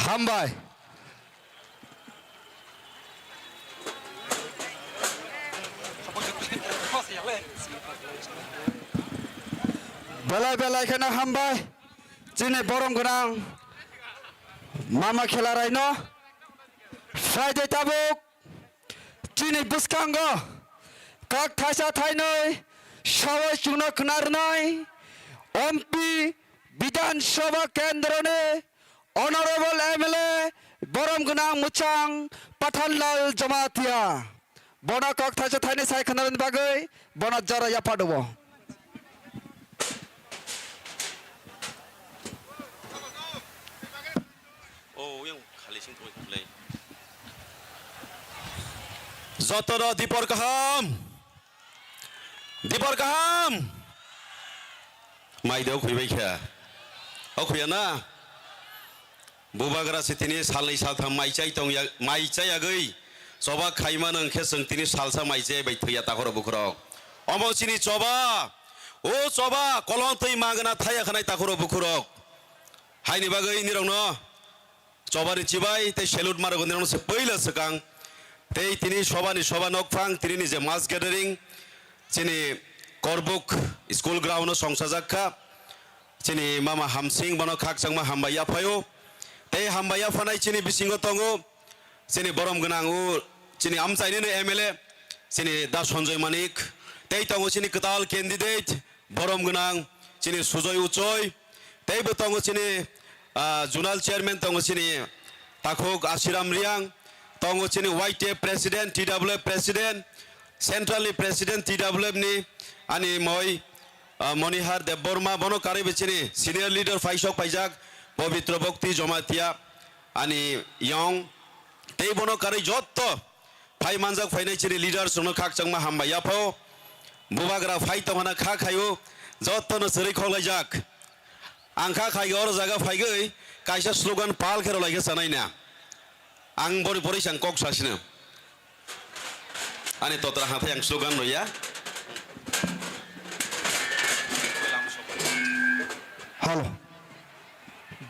Hambai. Belai belai kheno hambai. Chini borom gwnang mama khela raino. Friday tabuk Chini bwskango kok thaisa thainwi sawai chwngno khna rwnai M P Bidhan Sabha Kendroni Honorable M L A borom gwnang mwchang Pathanlal Jamatia. Bono kok thaisa thainwi sai khna rwni bagwi bono jora yapharwo. Oh, yang khali sing tongwi khlai. Jotono dipor kaham. Dipor kaham. Mai de okhui bai kha. Okhuya na. Bubagra se tini salnwi saltham mai chai tong ya, mai chai agwi. Choba khaima nang khe chwng tini salsa mai chai bai thwiya takhoro bukhurok. Omo chini choba. O choba kolong twi magna thaya khanai takhoro bukhurok. Haini bagwi nirokno chobani chibai tei salute ma rwgwi nirokno se puila swkang. Tei tini sobani soba nokphang tini ni je mass gathering chini Korbuk school ground o songsajak kha. Chini mama Hamsing bono khakchangma hambai yaphaio. Tei hambai yaphanai chini bisingo tongo chini borom gwnang o chini amchaini no M L A chini Da Sanjoy Manik. Tei tongo chini kwtal candidate borom gwnang chini Sujoy Uchoi, teibo tongo chini, ah, zonal chairman tongo chini Takhuk Asiram Riang, tongo chini Y T F president, T W F president, central ni president T W F ni ani moi, ah, Monihar Debbarma, bono karwi bo chini senior leader phaisok phaijak Pabitra Bhakti Jamatia ani yong, tei bono karwi jotto Phai manjak phainai chini leaders rokno khakchangma hambai yaphao. Bubagra phai tongmana kha khaio, jotono chwrwi khoklaijak. Ang kha khai oro jaga phaigwi kaisa slogan pal khe rwlai khe chanai na. Ang boni poroi sang kok sasino. Ani totra hathai ang slogan rwya. Hello.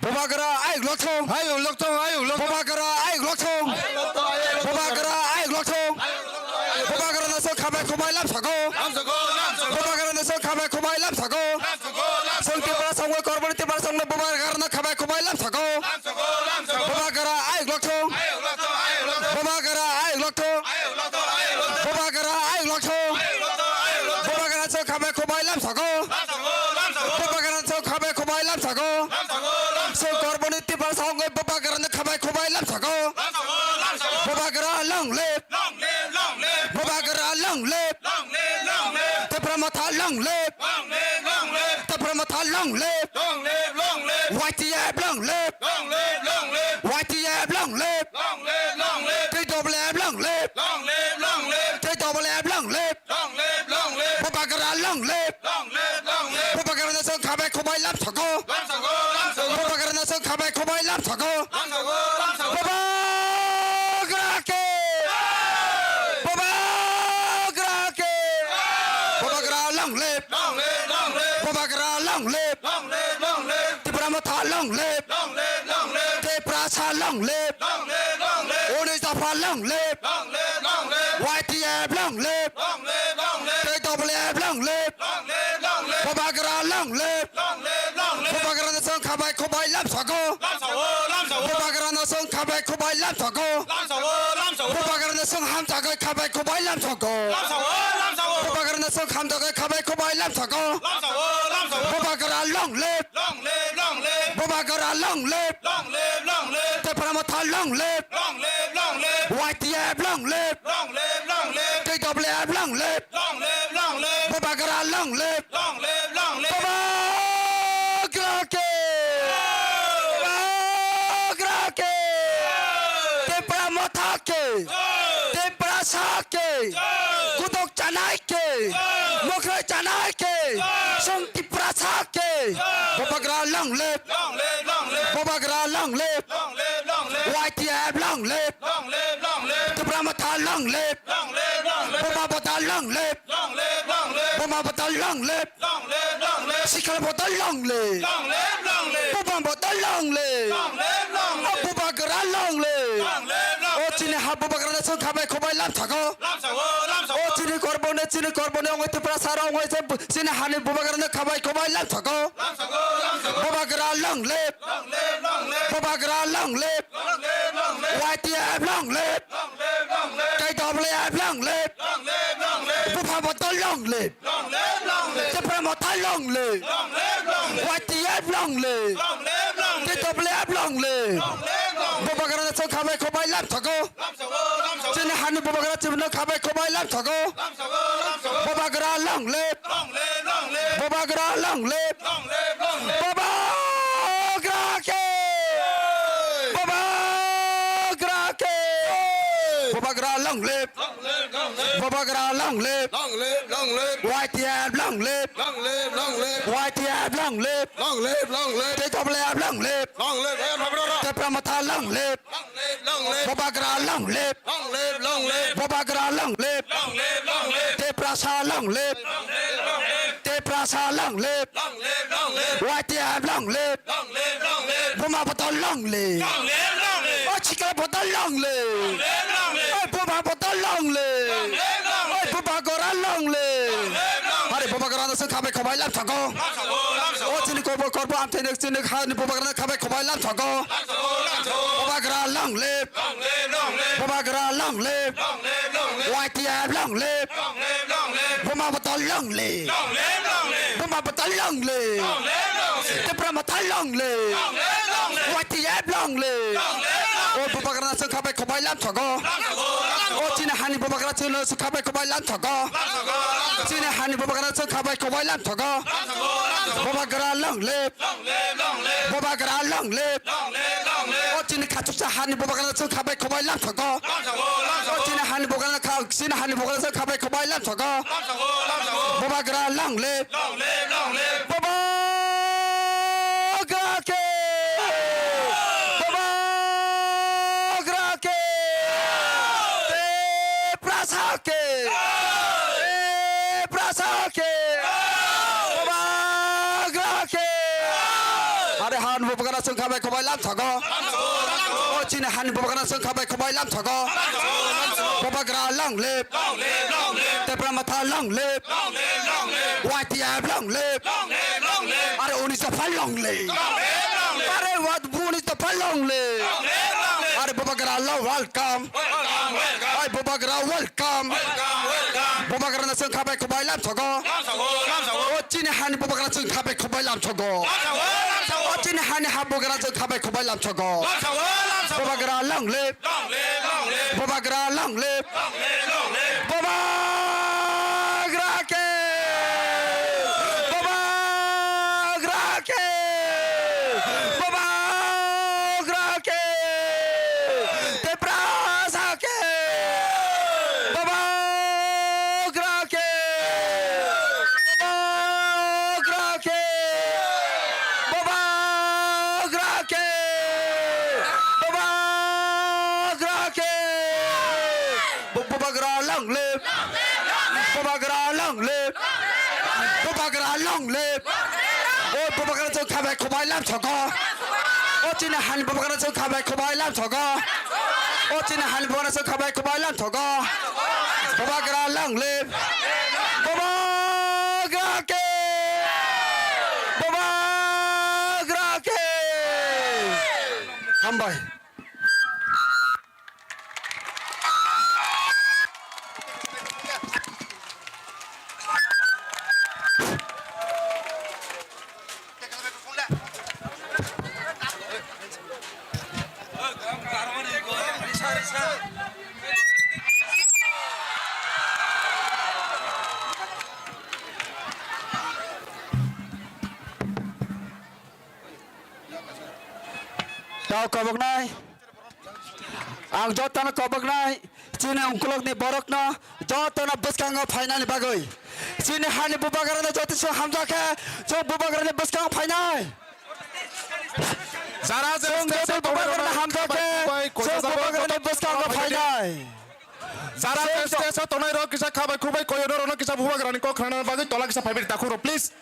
Bubagra ayuk lokthong. Ayuk lokthong, ayuk lokthong. Bubagra ayuk lokthong. Ayuk lokthong, ayuk lokthong. Bubagra ayuk lokthong. Ayuk lokthong, ayuk lokthong. Bubagra nasong khabai khumai lamsako. Lamsako, lamsako. Bubagra nasong khabai khumai lamsako. Lamsako, lamsako. Song Tipra songwi korboni Tipra songno Bubagra no khabai khumai lamsako. Lamsako, lamsako. Bubagra ayuk lokthong. Ayuk lokthong, ayuk lokthong. Bubagra ayuk lokthong. Ayuk lokthong, ayuk lokthong. Bubagra ayuk lokthong. Ayuk lokthong, ayuk lokthong. Bubagra nasong khabai khumai lamsako. Lamsako, lamsako. Bubagra nasong khabai khumai lamsako. Lamsako, lamsako. Song korboni Tipra songwi Bubagra no khabai khumai lamsako. Bubagra long live. Long live, long live. Bubagra long live. Long live, long live. Tipra Motha long live. Long live, long live. Tipra Motha long live. Long live, long live. Y T F long live. Long live, long live. Y T F long live. Long live, long live. T W F long live. Long live, long live. T W F long live. Long live, long live. Bubagra long live. Long live, long live. Bubagra nasong khabai khumai lamsako. Lamsako, lamsako. Bubagra nasong khabai khumai lamsako. Lamsako, lamsako. Bubagra ke. Jai. Bubagra ke. Jai. Bubagra long live. Long live, long live. Bubagra long live. Long live, long live. Tipra Motha long live. Long live, long live. Tiprasa long live. Long live, long live. Uni Dapha long live. Long live, long live. Y T F long live. Long live, long live. T W F long live. Long live, long live. Bubagra long live. Long live, long live. Bubagra nasong khabai khubai lamsogo. Lamsogo, lamsogo. Bubagrano chwng khabai khubai lamsogo. Lamsogo, lamsogo. Bubagrano chwng hamjagwi khabai khubai lamsogo. Lamsogo, lamsogo. Bubagrano chwng hamjagwi khabai khubai lamsogo. Lamsogo, lamsogo. Bubagra long live. Long live, long live. Bubagra long live. Long live, long live. Tipra Motha long live. Long live, long live. Y T F long live. Long live, long live. T W F long live. Long live, long live. Bubagra long live. Long live, long live. Bubagra ke. Jai. Bubagra ke. Jai. Tipra Motha ke. Jai. Tiprasa ke. Jai. Kutok chanai ke. Jai. Mokrai chanai ke. Jai. Song Tiprasa ke. Jai. Bubagra long live. Long live, long live. Bubagra long live. Long live, long live. Y T F long live. Long live, long live. Tipra Motha long live. Long live, long live. Buma Bodol long live. Long live, long live. Buma Bodol long live. Long live, long live. Sikla Bodol long live. Long live, long live. Buma Bodol long live. Long live, long live. O Bubagra long live. Long live, long live. O chini ha Bubagrano chwng khabai khubai lamsogo. Lamsogo, lamsogo. O chini korboni, chini korboni ongwi Tiprasa rok ongwi se bu-, chini hani Bubagrano khabai khubai lamsogo. Lamsogo, lamsogo. Bubagra long live. Long live, long live. Bubagra long live. Long live, long live. Y T F long live. Long live, long live. K W F long live. Long live, long live. Buma Bodol long live. Long live, long live. Tipra Motha long live. Long live, long live. Y T F long live. Long live, long live. T W F long live. Long live, long live. Bubagrano chwng khabai khubai lamsogo. Lamsogo, lamsogo. Chini hani Bubagra chwngno khabai khubai lamsogo. Lamsogo, lamsogo. Bubagra long live. Long live, long live. Bubagra long live. Long live, long live. Bubagra ke. Jai. Bubagra ke. Jai. Bubagra long live. Long live, long live. Bubagra long live. Long live, long live. Y T F long live. Long live, long live. Y T F long live. Long live, long live. T W F long live. Long live, eh, Tipra Motha long live. Long live, long live. Bubagra long live. Long live, long live. Bubagra long live. Long live, long live. Tiprasa long live. Long live, long live. Tiprasa long live. Long live, long live. Y T F long live. Long live, long live. Buma Bodol long live. Long live, long live. O Sikla Bodol long live. Long live, long live. O Buma Bodol long live. Long live, long live. O Bubagra long live. Long live, long live. Hari Bubagrano chwng khabai khubai lamsogo. Lamsogo, lamsogo. O chini korbo, korbo amthai nwk chini hani Bubagrano khabai khubai lamsogo. Lamsogo, lamsogo. Bubagra long live. Long live, long live. Bubagra long live. Long live, long live. Y T F long live. Long live, long live. Buma Bodol long live. Long live, long live. Buma Bodol long live. Long live, long live. Tipra Motha long live. Long live, long live. Y T F long live. Long live, long live. O Bubagrano chwng khabai khubai lamsogo. Lamsogo, lamsogo. O chini hani Bubagrano chwng khabai khubai lamsogo. Lamsogo, lamsogo. Chini hani Bubagrano chwng khabai khubai lamsogo. Lamsogo, lamsogo. Bubagra long live. Long live, long live. Bubagra long live. Long live, long live. O chini khachuksa hani Bubagrano chwng khabai khubai lamsogo. Lamsogo, lamsogo. O chini hani Bubagrano kha-, chini hani Bubagrano chwng khabai khubai lamsogo. Lamsogo, lamsogo. Bubagra long live. Long live, long live. Bubagra ke. Bubagra ke. Tiprasa ke. Tiprasa ke. Bubagra ke. Are han Bubagrano chwng khabai khubai lamsogo. O chini hani Bubagrano chwng khabai khubai lamsogo. Bubagra long live. Tipra Motha long live. Y T F long live. Are unis dopha long live. Are wat unis dopha long live. Are Bubagra long welcome. Welcome, welcome. Hai Bubagra welcome. Welcome, welcome. Bubagrano chwng khabai khubai lamsogo. Lamsogo, lamsogo. O chini hani Bubagrano chwng khabai khubai lamsogo. Lamsogo, lamsogo. O chini hani ha Bubagrano chwng khabai khubai lamsogo. Lamsogo, lamsogo. Bubagra long live. Long live, long live. Bubagra long live. Long live, long live. Bubagra ke. Bubagra ke. Bubagra ke. Tiprasa ke. Bubagra ke. Bubagra ke. Bubagra ke. Bubagra ke. Bu-, Bubagra long live. Bubagra long live. Bubagra long live. O Bubagrano chwng khabai khubai lamsogo. O chini hani Bubagrano chwng khabai khubai lamsogo. O chini hani Bubagrano chwng khabai khubai lamsogo. Bubagra long live. Bubagra ke. Bubagra ke. Hambai. Tao koboknai. Ang jotono koboknai. Chini ungkulukni borokno jotono bwskango phainani bagwi. Chini hani bubagrano joto se hamjakhe, chwng bubagrani bwskango phainai. Jara je Chwng stage joto o tongnai bubagrano rokno hamjakhe, khabai chwng kojajabo bubagrani joto bwskango phainai. Jara je stage o tongnai rok kisa khabai khubai koyo norokno kisa bubagrani kok khnana bagwi tola kisa phaibai di takhuk rok, please.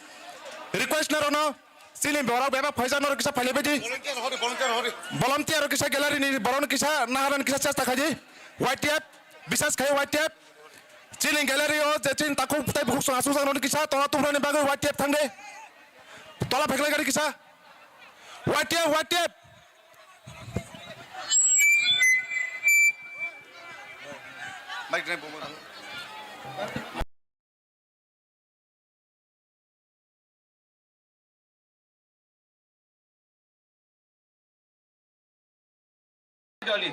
Request norokno. Chini borok bebak phaijak norok kisa phailaibaidi. Volunteer hori, volunteer hori. Volunteer rok kisa gallery ni borok no kisa naharani kisa chesta khaidi. Y T F, bisas khai Y T F. Chini gallery o je chini takhuk tei bukhuk song asuk jak norok kisa tona tubrani bagwi Y T F thangde. Tola pheklai gari kisa. Y T F, Y T F. Mic try bobo. Dolly,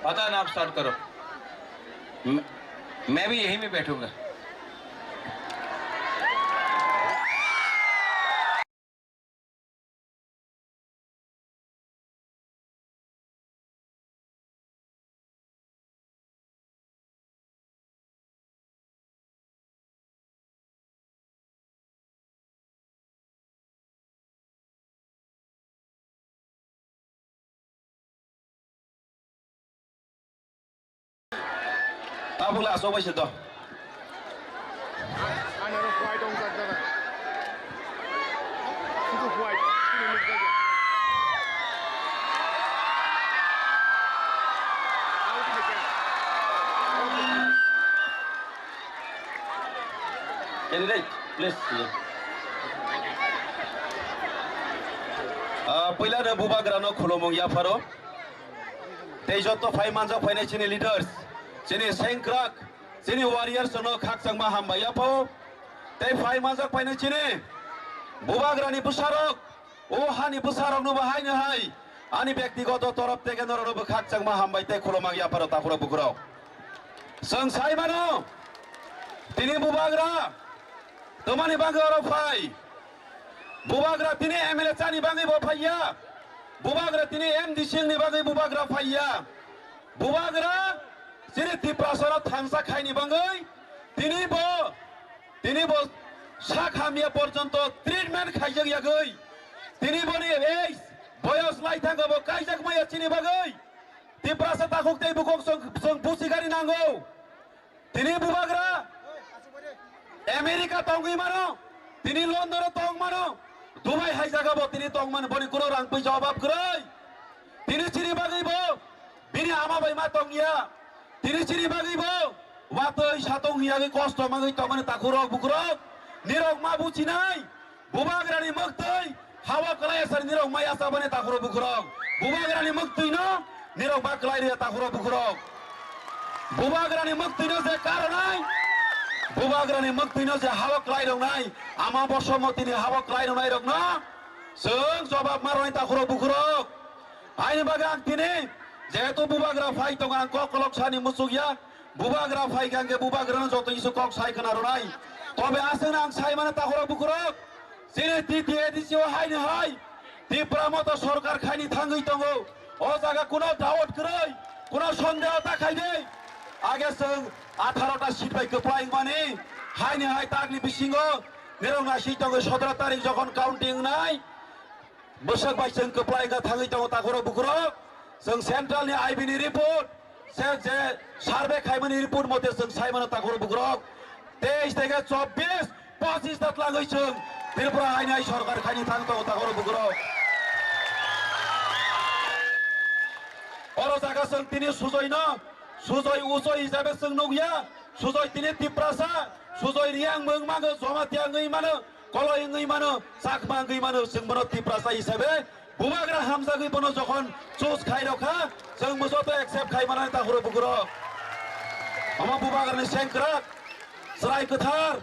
पता ना, आप स्टार्ट करो। मैं, मैं भी यहीं में बैठूंगा। Tabuk le aswk bai se do. Ani oro white wng jak jana. Sudu white, chini nuk jak ya. Out hai khe. Candidate, please. Ah, puila no bubagra no khulumung yapharo. Tei joto phai manjak phainai chini leaders, chini sengkrak, chini warriors no khakchangma hambai yapho. Tei phai manjak phainai chini bubagrani bwsarok, o hani bwsarok no bo haino hai ani bektigoto torop theke norok no bo khakchangma hambai tei khulumang yapharo takhurok bukhurok. Chwng sai mano, tini bubagra twmani bagwi oro phai. Bubagra tini M L A chani bagwi bo phaiya. Bubagra tini M D C wngni bagwi bubagra phaiya. Bubagra chini Tiprasano thangsa khaini bagwi tini bo, tini bo sak hamya porjonto treatment khaijak yagwi. Tini boni age boyos lai thango bo kaijak maya chini bagwi. Tiprasa takhuk tei bukhuk chwng, chwng busi gari nango. Tini bubagra America tongwi mano, tini London o tong mano, Dubai hai jaga bo tini tong mano, boni kuno rang puisa obab kwrwi. Tini chini bagwi bo bini ama bai ma tongya. Tini chini bagwi bo watwi satong hiyagwi kosto magwi tongmani takhurok bukhurok. Nirok ma buchinai. Bubagrani mwktwi hawa kwlai asar nirok mai asabani takhurok bukhurok. Bubagrani mwktwino nirok ba kwlai rwya takhurok bukhurok. Bubagrani mwktwino je karonai, bubagrani mwktwino je hawa kwlai roknai, ama Bosomotini hawa kwlai roknai rokno chwng jobab ma rwnai takhurok bukhurok. Haini bagwi ang tini jehetu bubagra phai tongo, ang kok kolok sani muchukya. Bubagra phai kha hwnkhe bubagrano joto isu kok sai khna rwnai. Tobe aswkno ang sai mano takhurok bukhurok. Chini T T A D C o haini hai Tipra Motha sorkar khaini thangwi tongo. O jaga kuno doubt kwrwi, kuno sondeho ta khaidi. Age chwng atharo ta seat bai kwplai wngmani haini hai takni bisingo nirok naising tongo sotoro tarik jokhon counting wngnai. Bwswk bai chwng kwplai wngkha thangwi tongo takhurok bukhurok. Chwng central ni I B ni report, se je survey khaimani report mote chwng sai mano takhurok bukhurok. Teis theke chobbish, pochis ta twlangwi chwng Tripura haini hai sorkar khaini thang tongo takhurok bukhurok. Oro jaga chwng tini sujoino, sujoi ujoi hisabe chwng nukya, sujoi tini Tiprasa, sujoi Riyang mwng mago Jamatia wngwi mano. Koloi wngwi mano, Chakma wngwi mano, chwng bono Tiprasa hisabe Bubagra hamjagwi bono jokhon choose khai rokha, chwng bo joto accept khai manai takhuro bukurok. Omo bubagrani sengkrak, chwrai kwthar,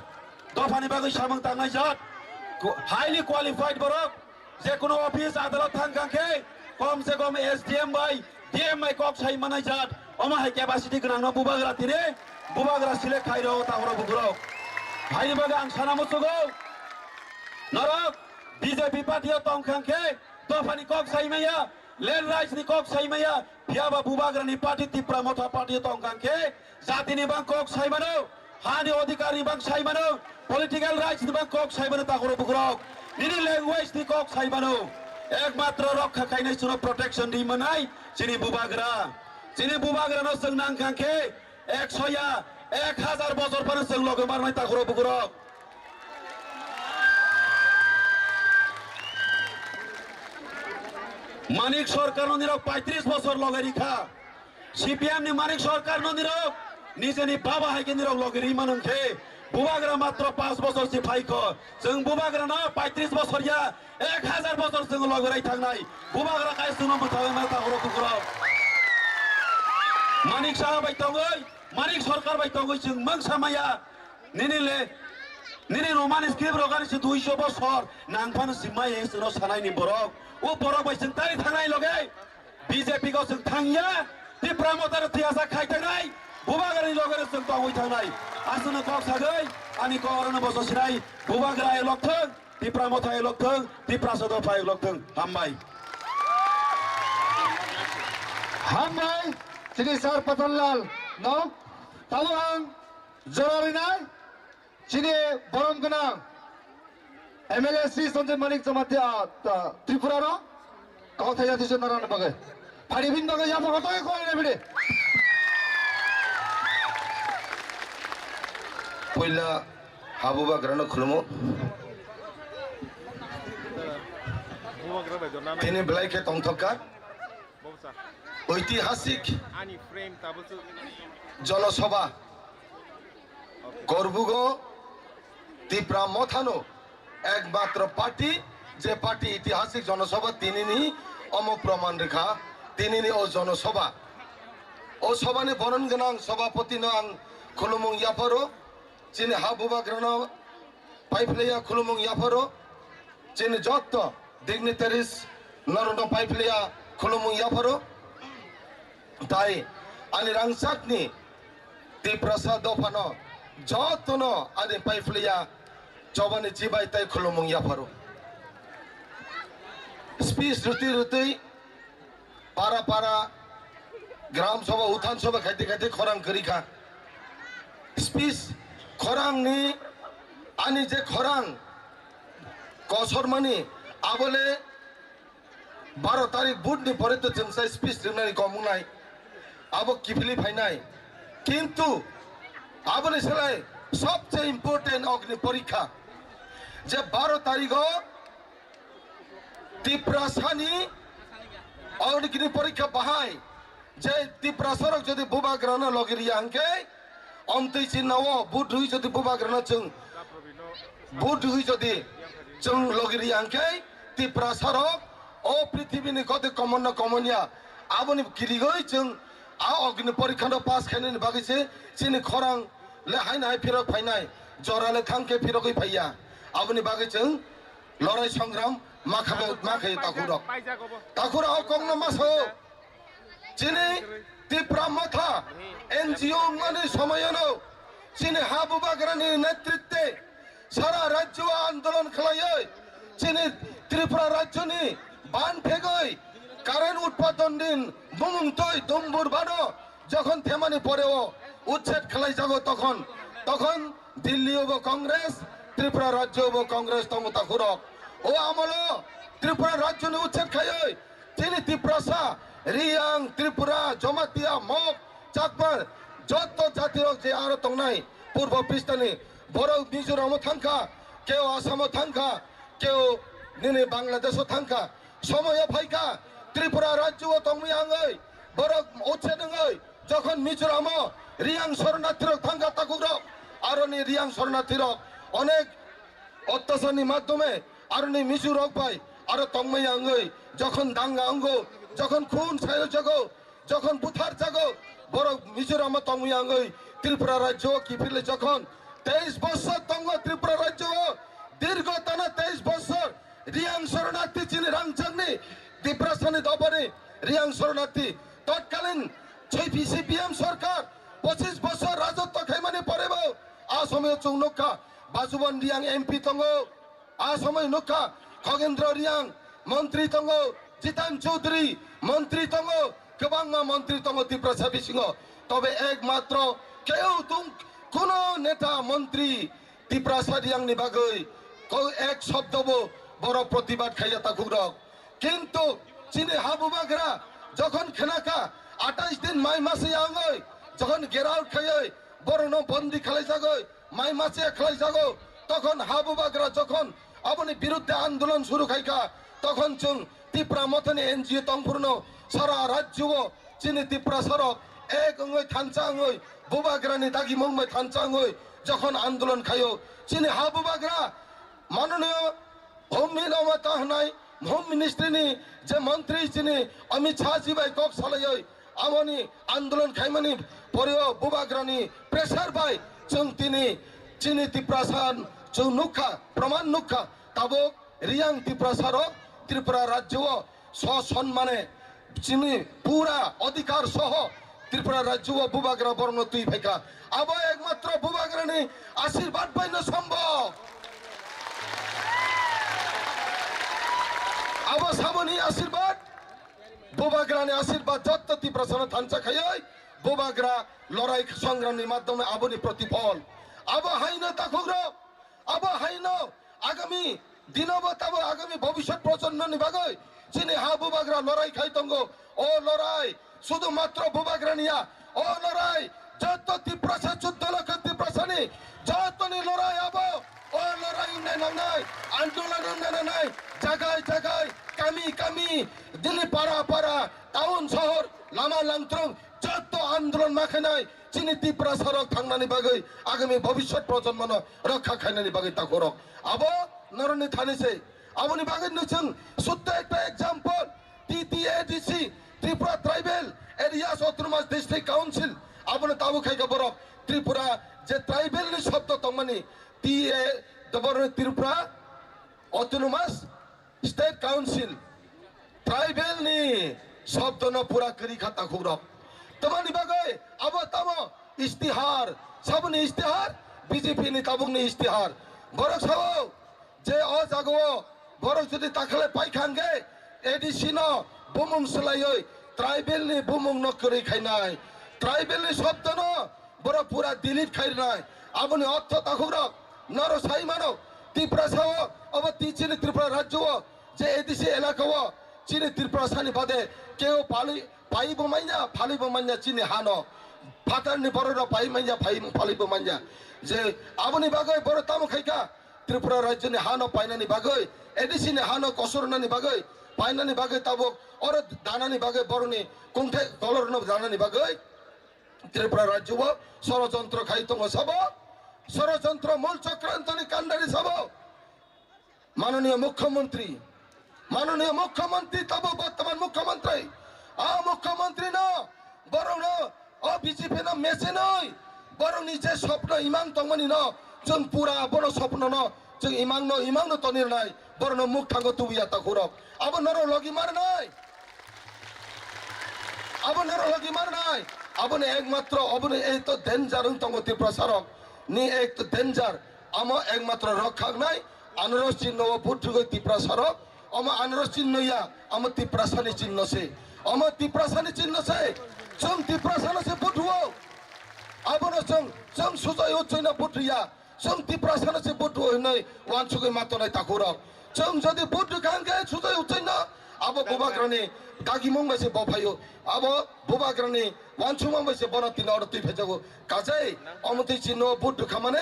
dophani bagwi samung tangnai jat, highly qualified borok, je kono office adalat thang kang khe, kom se kom S D M bai, D M bai kok sai manai jat, omo hai capacity gwnangno bubagra tini, bubagra select khai rw takhuro bukurok. Haini bagwi ang sana muchugo, norok B J P party o tong kang khe, dophani kok sai maya, land rights ni kok sai maya, phiya ba bubagrani party Tipra Motha party o tong kang khe, jatini bang kok sai mano, hani odhikar ni bang sai mano, political rights ni bang kok sai mano takhuro bukurok, nini language ni kok sai mano, ekmatro rokha khainai chwngno protection ri manai chini bubagra, chini bubagrano chwng nang kang khe, ekso ya, ek hazar bosor phano chwng loge marnai takhuro bukurok. Manik Sarkar no nirok paitris bosor loge rikha. C P M ni Manik Sarkar no nirok nijeni baba hai khe nirok loge ri manung khe bubagra matro panch bosor si phaikho. Chwng bubagra no paitris bosor ya, ek hazar bosor chwng loge rai thangnai. Bubagra kai chwngno bwthagwi ma takhuro bukurok. Manik Saha bai tongwi, Manik Sarkar bai tongwi chwng mangsa maya. Nini le, nini romani script rok ani se duiso bosor nang phano si maya chwngno sanai ni borok. O borok bai chwng tari thangnai loge. B J P ko chwng thangya, Tipra Motha no thiyasa khai thangnai, bubagrani loge no chwng tongwi thangnai. Aswkno kok sagwi, ani kok orono boso sinai, bubagra elok thwng, Tipra Motha elok thwng, Tiprasa dopha elok thwng. Hambai. Hambai, chini sir Patan Lal no, tamo ang jora rinai, chini borom gwnang M L A Shri Sanjay Manik Jamatia, ah, ta, Tripura no, kok thai jati jona rana bagwi. Phari bin bagwi yapha koto ko ina bide. Puila habubagrano khulumo. Tini belai khe tongthokka. Oitihasik Jonosabha Korbugo Tipra Mothano ekmatro party, je party itihasik Jonosabha tinini omo proman rikha, tinini o Jonosabha. O sobhani boron gwnang sobhapotino ang khulumung yapharo, chini ha bubagrano paiphlaiya khulumung yapharo, chini jotto dignitaries norokno paiphlaiya khulumung yapharo. Tai ani rangchakni Tiprasa dophano jotono ani paiphlaiya chobani chibai tai khulumung yapharo. Speech rwtwi rwtwi para para gram sabha, uthan sabha khaite khaite khorang kwrwi kha. Speech khorangni, ani je khorang kosormani, abole baro tarik vote ni pore to chwng sai speech rwnani kom wngnai, abo kiphilwi phainai. Kintu aboni slai sobse important Agni Porikha, je baro tarigo Tiprasani Agni Porikha bahai je Tiprasarok jodi bubagrano logi riya hwnkhe, omtwi chinao vote rwi jodi bubagrano chwng vote rwi jodi chwng logi riya hwnkhe, Tiprasarok o prithibini gode komonno komonya aboni kirigwi chwng a Agni Porikhano pass khainani bagwi se chini khorang le haino hai phirok phainai, jora le thangkhe phirogwi phaiya. Aboni bagwi chwng lorai songram ma kha-, ma khaio takhurok. Takhurok o kokno ma sao. Chini Tipra Motha N G O wngmani somoyano chini ha bubagrani netritwe sara rajyo andolon khlaiwi chini Tripura rajyoni ban phegwi current utpadon din bumung twi dumbur bano jokhon themani poreo uchched khlaijago tokhon, tokhon Delhi-o bo Congress, Tripura rajyo-o bo Congress tongo takhurok. O amolo Tripura rajyoni uchched khaiwi chini Tiprasa, Riyang, Tripura, Jamatia, Mok, Chakma, jotto jatirok je aro tongnai Purbo Pistani, borok Mizoram-o thangkha, keo Assam-o thangkha, keo nini Bangladesh-o thangkha. Somoyo phaikha, Tripura rajyo-o tongwi angwi, borok uchched wngwi, jokhon Mizoram-o Riyang shoronathirok thangkha takhurok, aroni Riyang shoronathirok onek ottacharni madhyome aroni Mizorok bai aro tongmaya wngwi jokhon danga wngo, jokhon khun sayo jago, jokhon buthar jago, borok Mizoramo tongmaya wngwi Tripura rajyo kiphilwi jokhon teis bosor tongo Tripura rajyo o, dirgo tana teis bosor Riyang Soronarthi chini rangchakni Tiprasani dobani Riyang Soronarthi totkalin C P C P M sorkar pochis bosor rajotwo khaimani porebo a somoyo chwng nukha Bajuban Riyang M P tongo, a somoyo nukha Khogendro Riyang montri tongo, Jitan Chaudhary montri tongo, kwbangma montri tongo Tiprasa bisingo. Tobe ekmatro keu tung kuno neta montri Tiprasa Riyangni bagwi ko ek shobdobo borok protibad khaiya takhukrok. Kintu chini ha bubagra jokhon khnakha atais din mai masa yangwi jokhon gerao khaiwi borokno bondi khlaijagwi mai masa khlaijago, tokhon ha bubagra jokhon aboni biruddhe andolon suru khaikha, tokhon chwng Tipra Mothani N G O tongphurno sara rajyo o chini Tiprasarok ek wngwi thansa wngwi bubagrani dagimung bai thansa wngwi jokhon andolon khaio, chini ha bubagra manoniyo Home Min Omata hwnai Home Ministry ni je montri chini Amit Shah ji bai kok salaioi amoni andolon khaimani poreo bubagrani pressure bai chwng tini chini Tiprasa chwng nukha, proman nukha, tabuk Riyang Tiprasarok Tripura rajyo o so sonmane chini pura odhikar soho Tripura rajyo o bubagra borokno twi phaikha. Abo ekmatro bubagrani asirbad baino sombhob. Abo saboni asirbad, bubagrani asirbad jotto Tiprasano thansa khaioi bubagra lorai songramni madhyome aboni protiphol. Abo haino takhukrok, abo haino agami dinobo tabo agami bhobishyot projonmoni bagwi chini ha bubagra lorai khai tongo. O lorai sudu matro bubagra niya, o lorai jotto Tiprasa, chuddo lokho Tiprasani jottoni lorai abo. O lorai wngnai nangnai, andolon wngnai nangnai, jagai jagai, kami kami, dini para para, town sohor, lama langthrong, jotto andolon ma khainai, chini Tiprasarok thangnani bagwi, agami bhobishyot projonmono rokha khainani bagwi takhukrok. Abo norokni thani se. Aboni bagwi no chwng sutto ekta example, T T A D C, Tripura Tribal Areas Autonomous District Council, abono tabuk khaikha borok Tripura je tribal ni shobdo tongmani, T A, borok Tripura Autonomous State Council, tribal ni shobdo no pura kwrwi kha takhukrok. Tamani bagwi abo tamo istihar, saboni istihar, B J P ni tabukni istihar. Borok sao je o jagao borok jodi takhale paikha hwnkhe A D C no bumung swlaiwi tribal ni bumung no kwrwi khainai. Tribal ni shobdo no borok pura delete khairwnai. Aboni ortho takhukrok, noro sai mano, Tiprasa o, obo ti chini Tripura rajyo o, je A D C elaka o, chini Tiprasa ni bade keo pali, paibo manya, phalibo manya chini hano. Phatar ni borok rok pai manya, phai, phalibo manya. Je aboni bagwi borok tamo khaikha, Tripura rajyo ni hano painani bagwi, A D C ni hano kosornani bagwi, painani bagwi tabuk oro danani bagwi borokni kungthai kolor no danani bagwi. Tripura rajyo o sorojontro khai tongo sabo, sorojontro mul chokrantoni kandari sabo. Manoniya Mukhyamantri, Manoniya Mukhyamantri tabo bortoman Mukhyamantri, a Mukhyamantri no borok no o B J P no mechenoi borok ni je sopno imang tongmani no chwng pura bono sopno no chwng imang no imang no tonirnai borok no muk thango tubuya takhurok abo norok logi marnai. Abo norok logi marnai. Aboni ekmatro, aboni ekto danger wng tongo Tiprasa rok. Ni ekto danger. Amo ekmatro rok khaknai. Anoro chinno o vote rwgwi Tiprasa rok. Omo anoro chinno ya. Amo Tiprasa ni chinno se. Omo Tiprasa ni chinno se. Chwng Tiprasa no se vote rwo. Abono chwng, chwng sujai o chwngno vote rwya. Chwng Tiprasano se vote rw hinwi uansugwi ma tongnai takhurok. Chwng jodi vote rwkha hwnkhe Sujai Uchai no abo bubagrani dagimung bai se bo phaio. Abo bubagrani uansukmung bai se bono tini oro twi phaijago. Kajai omo twi chini o vote rwkha mane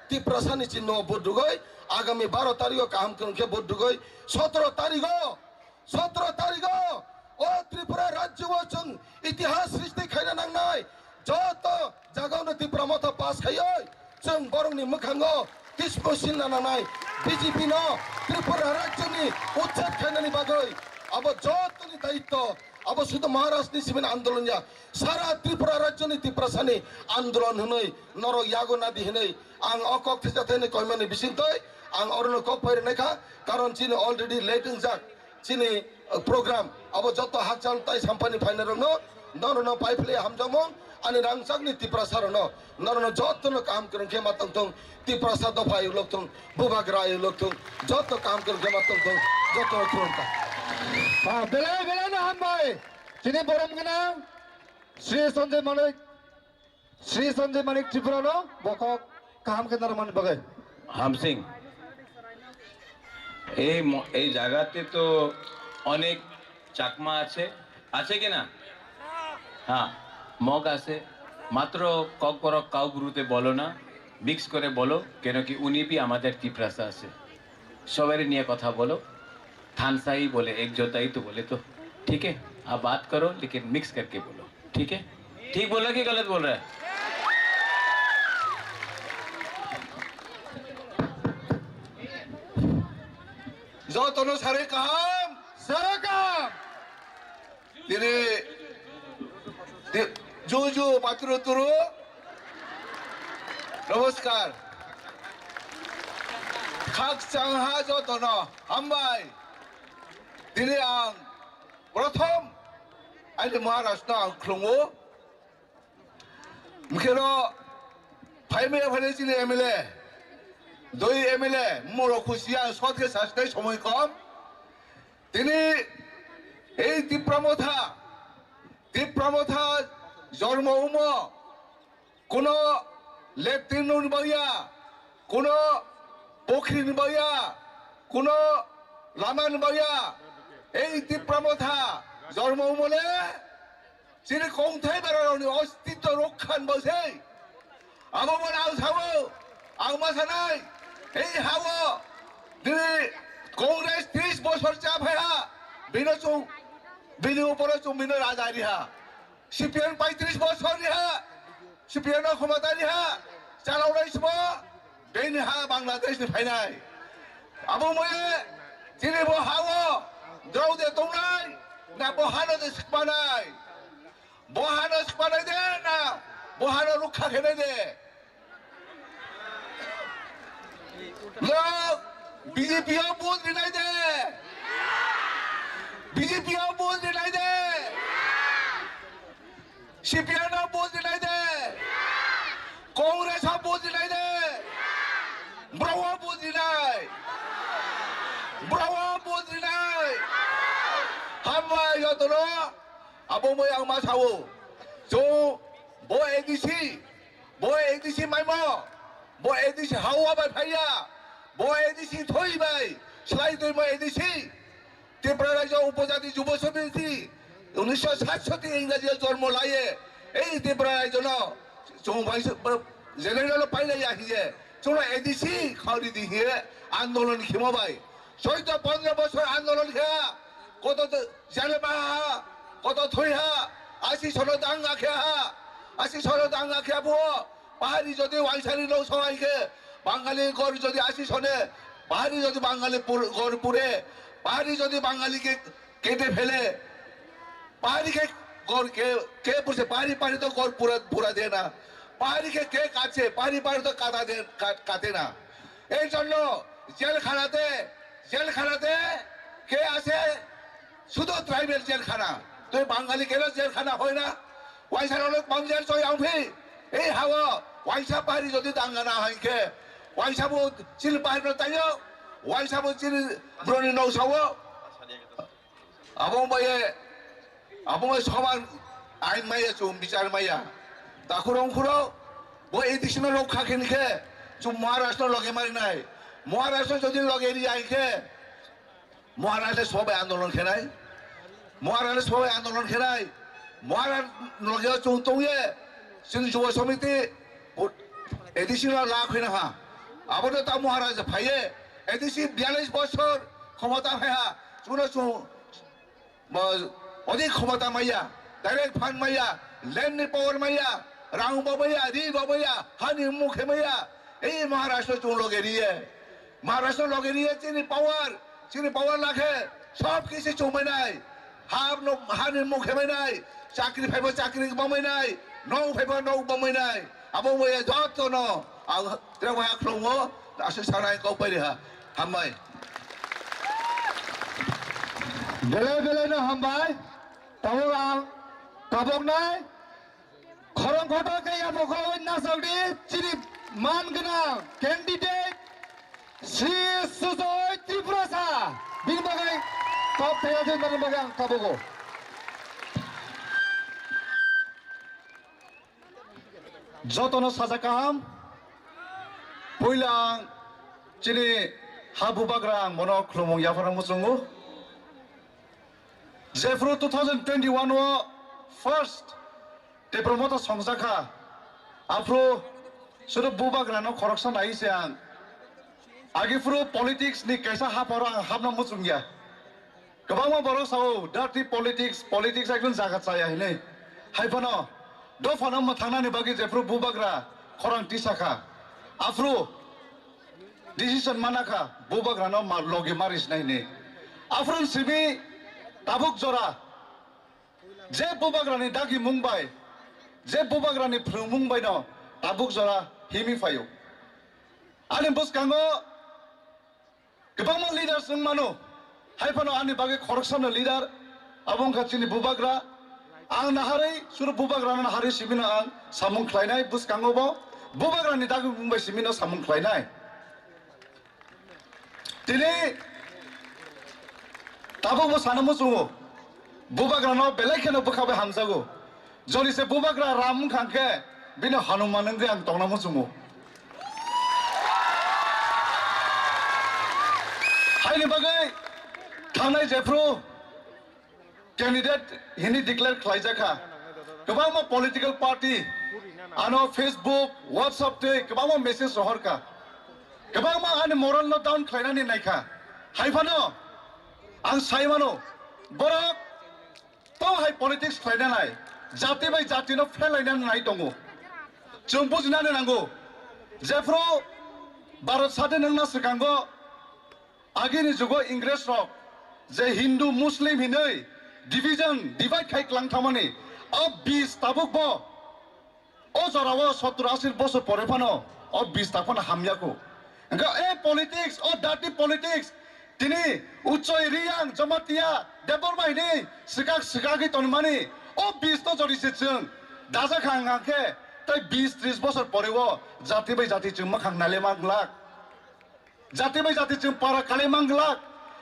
Tiprasani chini o vote rwgwi agami baro tarigo kaham kwrwng khe vote rwgwi sotoro tarigo Sotoro tarigo o Tripura rajyo o chwng itihas srishti khaina nangnai. Joto jagao no Tipra Motha pass khaioi chwng borokni mwkhango tismo silna nangnai. B J P no Tripura rajyoni uchchad khainani bagwi abo jotoni daitto, abo sudhu Maharashtrani simi andolon ya, sara Tripura rajyoni Tiprasani andolon hwnwi norok yago nadi hwnwi ang o kok thwijathani koimani bisingtwi ang orono kok phai rwnai kha, karon chini already late wngjak. Chini, uh, program abo joto hakchal tai samphani phainai rokno, norokno pai philai hamjakmung, ani rangchakni Tiprasa rokno, norokno jotono kaham kwrwng khe ma tongthung, Tiprasa dopha ayuk lokthung, bubagra ayuk lokthung, joto kaham kwrwng khe ma tongthung, jotono khulumkha. Ah, belai belai no hambai, chini borom gwnang Sri Sanjay Manik. Sri Sanjay Manik Tripura no bokhok kaham khe narwkmani bagwi. হামসিং, এই ম-, এই জায়গাতে তো অনেক চাকমা আছে, আছে কি না? হ্যাঁ, মগ আছে। মাত্র ককবরক কাউবুরুতে বলো না, মিক্স করে বলো, কেন কি উনি ভি আমাদের তিপ্রাসা আছে। সবারই নিয়ে কথা বলো। थानसा ही बोले, एक जोता ही तो बोले तो, ठीक है? आप बात करो, लेकिन मिक्स करके बोलो, ठीक है? ठीक बोल रहा है कि गलत बोल रहा है? Jotono sari kaham, sari kaham. Tini, ti-, juju paturu turu. Namaskar. Khakchangha jotono hambai. Tini ang prothom ani Maharashtra ang khulungo. Mkheno phaimaya phainai chini M L A, doi M L A, moro khusi ang sot khe sasnai somoi kom. Tini ei Tipra Motha, Tipra Motha jormo umo, kuno leptin nung baya, kuno pokri ni baya, kuno lama ni baya, ei Tipra Motha jormo umo le, chini kongthai bara rokni ostitto rokha ni bo sei. Abo bo ang sao, ang ma sanai, ei hao, dini Congress tris bosor cha phai ha, bino chung, bini uporo chung bino raja ri ha. C P M paitris bosor ni ha, C P M no khomota ni ha, chalao nai simo, bini ha Bangladesh ni phainai. Abo moye, chini bo hao, drao de tongnai, na bo hano de sikmanai. Bo hano sikmanai de na, bo hano rukha khenai de. Lok, B J P o vote rinai de. B J P o vote rinai de. C P M o vote rinai de. Congress o vote rinai de. Bro o vote rinai. Bro o vote rinai. Hambai jotono. Abo moi ang ma sao. Chwng bo A D C, bo A D C maimo, bo A D C hawa bai phaiya, bo A D C thoi bai, slai twi mo A D C, Tripura Rajya Upojati Jubo Samiti, unisho satshoti Ingraji jormo laye, ei Tripura Rajya no, chwng bai se, general pailaiya hiye, chwng A D C khauri di hiye, andolon khimo bai, soito pondro bosor andolon kha, koto Jale ba ha, koto thoi ha, asi sono danga khe ha, asi sono danga khe abo, pahari jodi waisari lo sohai khe, Bangali gor jodi asi sone, pahari jodi Bangali pur-, gor pure, pahari jodi Bangali ke kete phele, pahari ke gor ke, ke purse, pahari pahari to gor pura, pura de na, pahari ke ke kache, pahari pahari to kata de, ka-, kate na. এই জন্য জেলখানাতে, জেলখানাতে কে আছে? শুধু ট্রাইবেল জেলখানা। তুই বাঙালি কেন জেলখানা হয় না? ওয়াইসা অনেক বাংলাদেশ তো ইয়াংফি। এই হাওয়া, ওয়াইসা পাহাড়ি যদি দাঙ্গা না হয় কে? ওয়াইসা বো চিল পাহাড়ি তাইও, ওয়াইসা বো চিল ব্রনি নৌসাও। Abo bai, abo bai soman ain maya chum bichar maya. Takhurong khuro, bo A D C no rokha khe ni khe, chum Maharashtra loge mari nai. Maharashtra jodi loge ri ai khe, Maharashtra sobai andolon khe nai. Maharashtra sobai andolon khe nai. Maharashtra loge chung tong ye, chini Jubo Samiti, bo A D C no la khoi na ha. Abo no ta Maharashtra phai ye, A D C biyalish bosor khomota phai ha. Chuna chung Bo odik khomota maya, direct fund maya, land ni power maya, rang bo maya, ri bo maya, hani mukhe maya, ei Maharashtra chung loge riye. Maharashtra loge niye chini power, chini power lakhe sob kisu chumai nai. Ha no, ha ni mukhe mai nai, chakri phaibo chakri bamai nai, nok phaibo nok bamai nai. Abo waya joto no, ang tira waya khlomo, asuk sanai kok pai ha, hambai. Belai belai no hambai, tamo ang kabok nai. Khorang kotor khe yapha khorang nasakdi chini man gwnang candidate Sri Sujoy Tripurasa. Bini bagwi kok thaya thai mani bagwi ang kabogo. Jotono saja kaham. Puila ang chini ha bubagra ang mono khulumung yapharang muchungo. Jephru two thousand twenty-one o first Tipra Motha songjakha, aphru sudu bubagrano khoroksa nai se ang. Agiphru politics ni kaisa hapharo ang hapna muchungya. Kwbangma borok sao, "Dirty politics, politics ekdom jaga chaya," hinwi. Haiphano dophano mwthangnani bagwi jephru bubagra khorang tisakha, aphru decision manakha bubagrano ma-, logi marisnai hinwi. Aphru simi tabuk jora je bubagrani dagimung bai, je bubagrani phrwngmung baino tabuk jora himi phaio. Ani bwskango kwbangma leaders wng mano, haiphano ani bagwi khoroksano leader, abo wngkha chini bubagra. Ang naharwi suru bubagrano naharwi simino ang samung khlainai, bwskango bo bubagrani dagimung bai simino samung khlainai. Tini tabukbo sana muchungo, bubagrano belai kheno bwkha bai hamjago. Jodi se bubagra Ram wngkha khe bini Hanuman wngwi ang tongna muchungo. Haini bagwi thangnai jephru candidate hini declare khlaijakha. Kwbangma political party ano Facebook, WhatsApp tei kwbangma message rohorkha. Kwbangma ani moral no down khlainani naikha. Haiphano ang saimano borok to hai politics khlaina nai, jati bai jati no phelaina nai tongo. Chwng bujinani nango, jephru Bharat sadin wngna swkango agini jugo Ingres rok je Hindu Muslim hinwi division, divide khai klang thangmani, o bis tabuk bo o jorao sottor ashi bosor pore phano o bis tak phano hamya kho. Hwnkhe e politics, o dirty politics, tini Uchoi, Riyang, Jamatia, Debbarma hinwi swkak swkagwi tonmani, o bis no jodi se chwng dajakha hwnkha khe, tei bis tris bosor pore o jati bai jati chwng mwkhang nailema glak. Jati bai jati chwng para kalai manglak.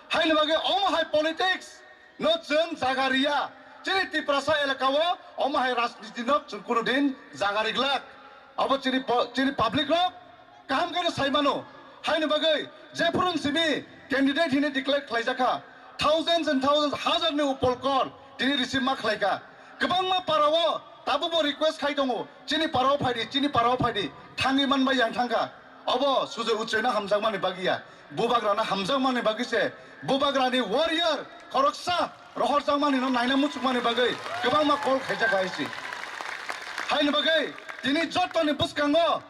Haini bagwi omo hai politics no chwng jaga riya. Chini Tiprasa elaka o omo hai rajniti no chwng kuno din jaga riglak. Abo chini po-, chini public rok kaham khe no sai mano. Haini bagwi jephru simi candidate hini declare khlaijakha, thousands and thousands, hazar ni upor call tini receive ma khlaikha. Kwbangma para o tabukbo request khai tongo, "Chini para o phaidi, chini para o phaidi," thangwi manbai yang thangkha. Obo Sujoy Uchoino hamjakmani bagwi ya, bubagrano hamjakmani bagwi se, bubagrani warrior khoroksa rohorjakmani no naina muchukmani bagwi kwbangma call khaijak hai si. Haini bagwi tini jottoni bwskango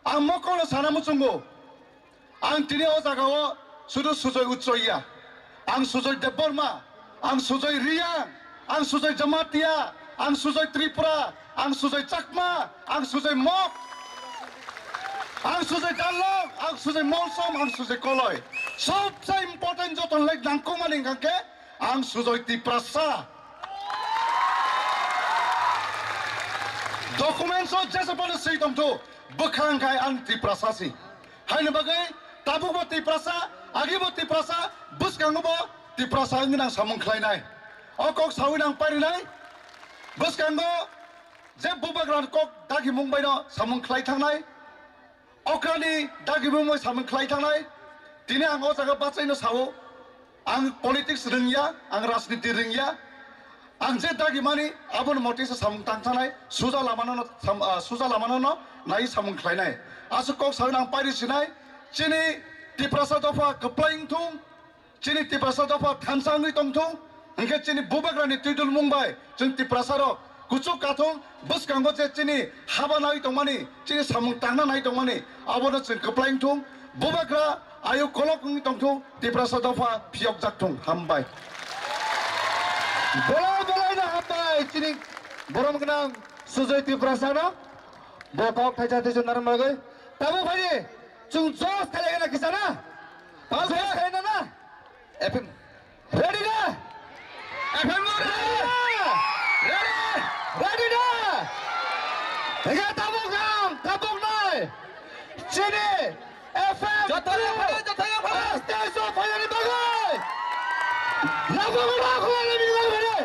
ang mokolo sana muchungo. Ang tini o jagao sudu Sujoy Uchoiya, ang Sujoy Debbarma, ang Sujoy Riyang, ang Sujoy Jamatia, ang Sujoy Tripura, ang Sujoy Chakma, ang Sujoy Mok, ang Sujoy Darlok, ang Sujoy Molsom, ang Sujoy Koloi. Sobse important joton lai nangkukmani hwnkha khe ang Sujoy Tiprasa. Documents o jesa phano swi tongthu, bwkhang khai ang Tiprasa si. Haini bagwi tabukbo Tiprasa, agibo Tiprasa, bwskango bo Tiprasa wngwi nang samung khlainai. O kok sawi nang parinai. Bwskango je bubagra kok dagimung baino samung khlai thangnai. Okrani dagimung bai samung khlai thangnai. Tini ang o jaga bachaino sao. Ang politics rwngya, ang rajniti rwngya. Ang je dagimani abono motisa samung tang thangnai, suja lamano no sam-, ah, suja lamano no nai samung khlainai. Aswk kok sawi nang pairi sinai, chini Tiprasa dopha kwplai wngthung, chini Tiprasa dopha thansa wngwi tongthung, hwnkhe chini bubagrani twidulmung bai chwng Tiprasa rok kuchuk kathung bwskango je chini haba nai tongmani, chini samung tangna nai tongmani, abono chwng kwplai wngthung. Bubagra ayuk kolok wngwi tongthung, Tiprasa dopha phiyokjak thung. Hambai. Bolai bolai no hambai chini borom gwnang Sujoy Tiprasa no. Bo kok thaisa thaisa narwk narwgwi. Tabuk phaidi chwng josh khlai gana kisa na? Josh khlai na na? F M. Ready na? F M ready? Ready? Ready na? Hinkhe tabuk ang, tabuk nai. Chini F M joto yang phai, joto yang phai. Stage o phainani bagwi. Labu labu labu labu labu.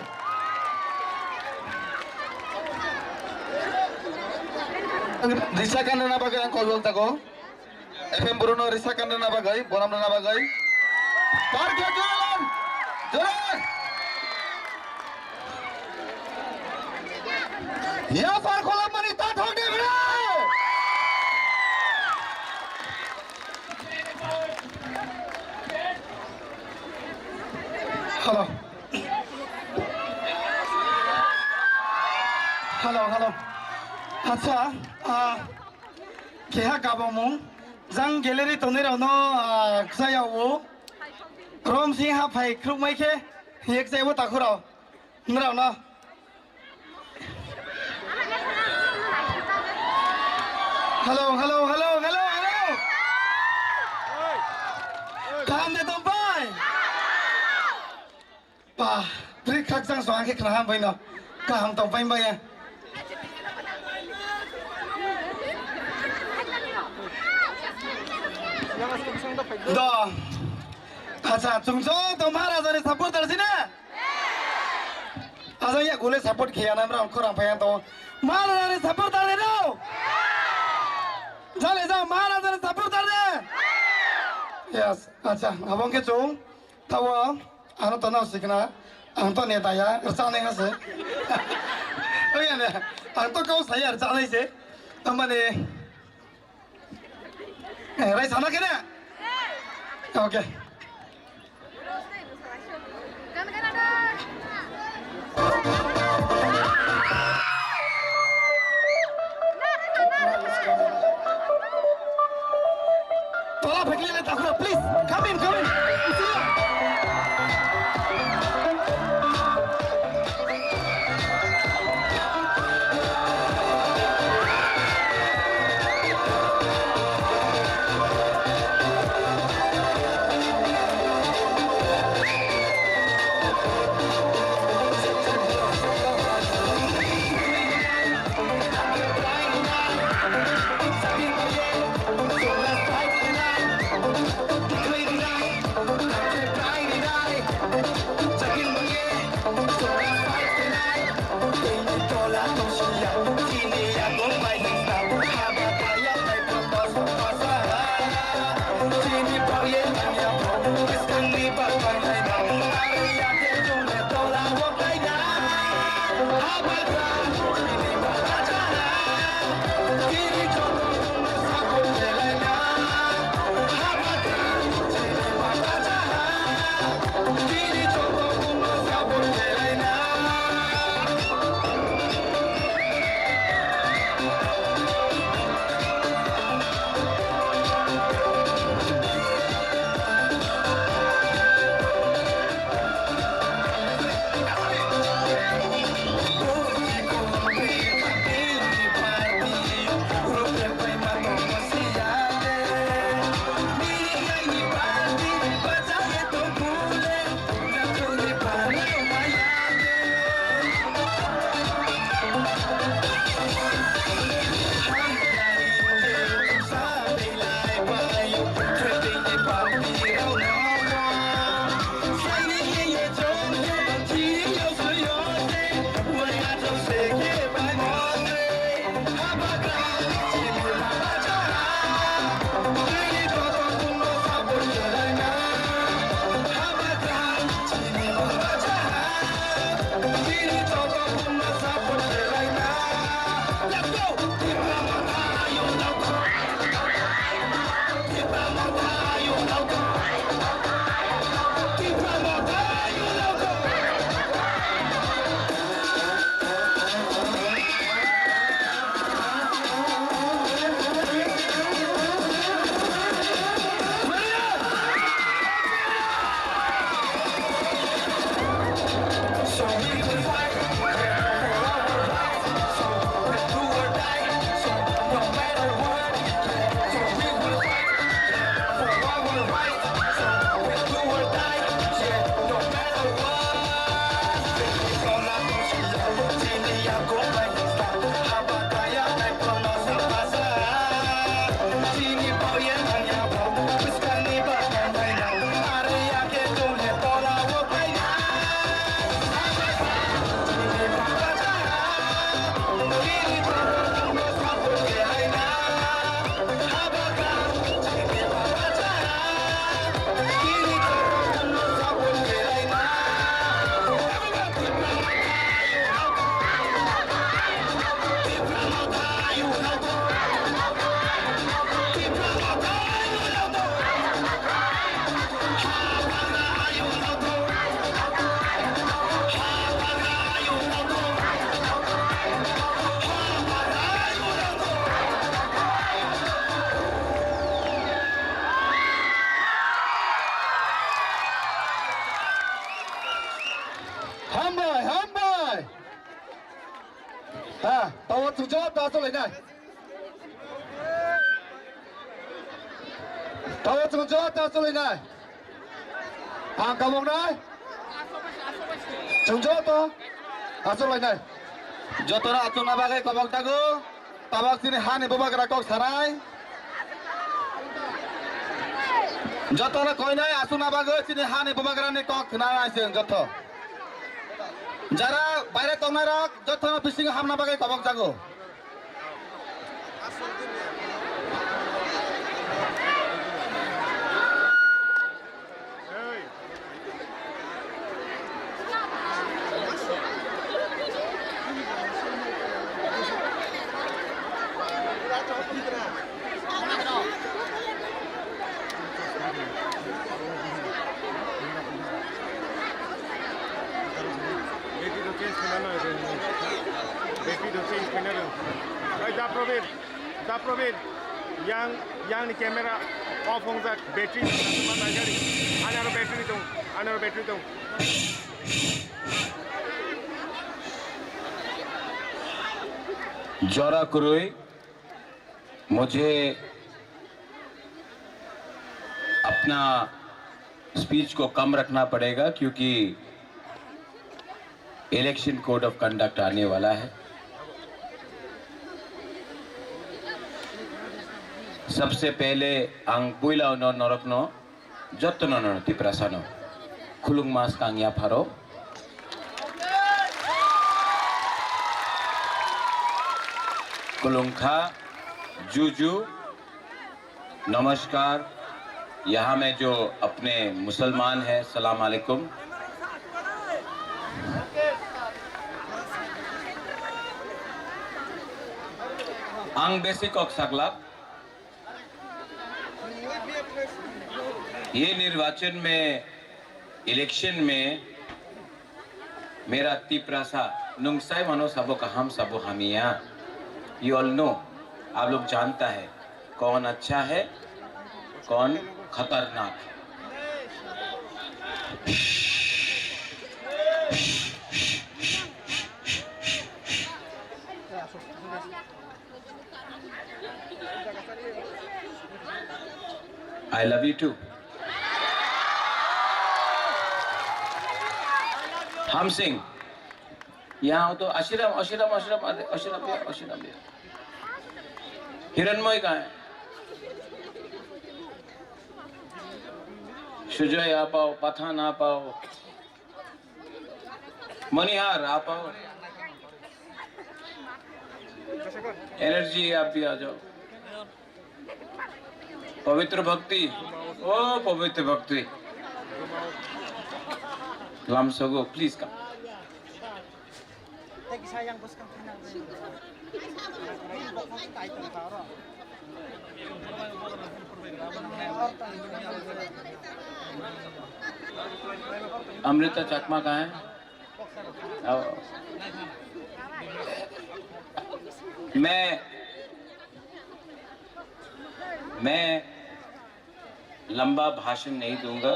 Risa kan na bagwi ang call wng tago. F M Bru no risa kan rwna bagwi, bonam rwna bagwi. Parkhe jora lan, jora. Ya par kolam mani ta thok de bro. Hello. Hello, hello. Acha, ah, keha kabamung. Jang gallery tonwi rokno, ah, kchayao. Rom sing ha phai khrukmai khe, yek chaibo takhurao. Nrao no. Hello, hello, hello, hello, hello. Kaham de tong pai? Ba, bwrwi khakchang so ang khe khna ham bai no. Kaham tong pai bai ya. Do. Acha, chwng joto Maharajani supporter sina? Acha ya gule support khiya na mrang khorang phaya to. Maharajani supporter de no? Jale ja Maharajani supporter de? Yes, acha, abong ke chwng. Tawo, ano to no sikna, ang to neta ya, rchanai hase. Oya ne, ang to kau saya rchanai se. Amane, eh, rai sana kene? Okay. Tola pheklele takhura, please, come in, come in. Ha, tao chwng joto achuk lainai. Tao chwng joto achuk lainai. Ang kabok nai. Chwng joto achuk lainai. Jotono achukna bagwi kabok dago. Tabok chini hani bubagra kok sanai. Jotono koinai achukna bagwi chini hani bubagrani kok khwnanai chwng joto. Jara baire tongnai rok jotono bisingo hamna bagwi kabok jago. Battery rok change khaina nai rwngni. Battery rok change khaina rwng. Oi, da Probir, da Probir. Yang, yang ni camera off wngjak, battery ma naikari. Ani aro battery dong, ani aro battery dong. Jora kwrwi. मुझे अपना स्पीच को कम रखना पड़ेगा, क्योंकि election code of conduct आने वाला है। सबसे पहले ang puila no norokno Jotono no Tiprasano khulungma swkang yapharo. Khulungkha, juju, namaskar, yaha mein jo apne Musalman hai, salam alaikum. Ang besi kok saklak. ये निर्वाचन में, इलेक्शन में मेरा Tiprasa nungsai mano sabo kaham sabo hamya. You all know, आप लोग जानता है कौन अच्छा है, कौन खतरनाक है। I love you too. Hamsing. Yaha to Ashiram, Ashiram, Ashiram, Ashiram, Ashiram, Ashiram. Hiranmoy kaha hai? Sujoy aa pao, Pathan aa pao. Manihar, aa pao. Energy, आप भी आ जाओ। पवित्र भक्ति, ओ पवित्र भक्ति। Lamsogo, please come. अमृता चकमा कहाँ है? आओ। मैं, मैं लंबा भाषण नहीं दूंगा।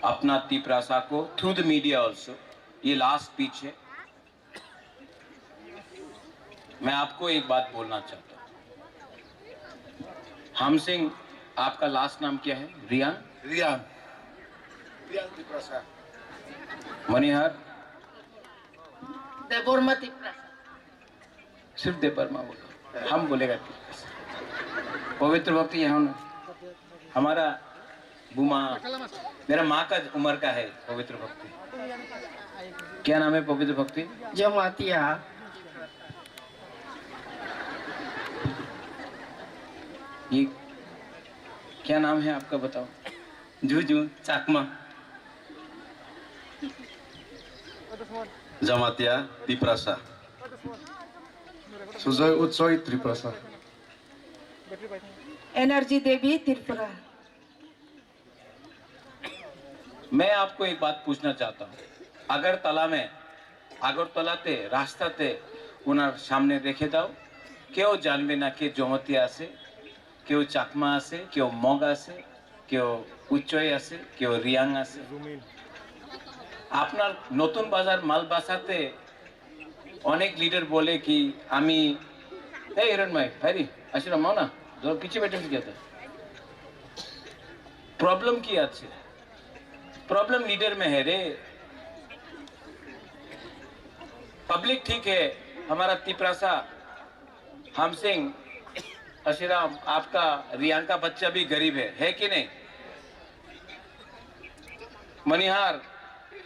अपना तिपरासा को, through the media also, ये लास्ट स्पीच है। मैं आपको एक बात बोलना चाहता हूँ। हम सिंह, आपका लास्ट नाम क्या है? रियान? रियान। रियान तिपरासा। मनिहार? देबवर्मा तिपरासा। सिर्फ देबवर्मा बोलो, हम बोलेगा तिपरासा। पवित्र भक्ति यहाँ ना। हमारा बुमा, मेरा माँ का उम्र का है पवित्र भक्ति। क्या नाम है पवित्र भक्ति? जमातिया। ये क्या नाम है आपका, बताओ। जुजु चाकमा। जमातिया तिप्रासा। सुजय उच्चय त्रिप्रासा। एनर्जी देवी त्रिपुरा। मैं आपको एक बात पूछना चाहता हूँ, আগরতলা में, আগরতলাতে রাস্তাতে ওনার সামনে রেখে দাও, কেউ জানবে না কে জমাতিয়া আছে, কেউ চাকমা আছে, কেউ মগ আছে, কেউ উচ্চয় আছে, কেউ রিয়াং আছে। আপনার নতুন বাজার মালবাসাতে অনেক লিডার বলে কি আমি, এই হিরণ ভাই, ভাই রে, আসলে মাও না, ধরো কিছু বেটে কি জাতে। প্রবলেম কি আছে? प्रॉब्लम लीडर में है रे। पब्लिक ठीक है, हमारा तिपरासा, हम सिंह, अशीराम, आपका रियांग का बच्चा भी गरीब है, है कि नहीं? मनिहार,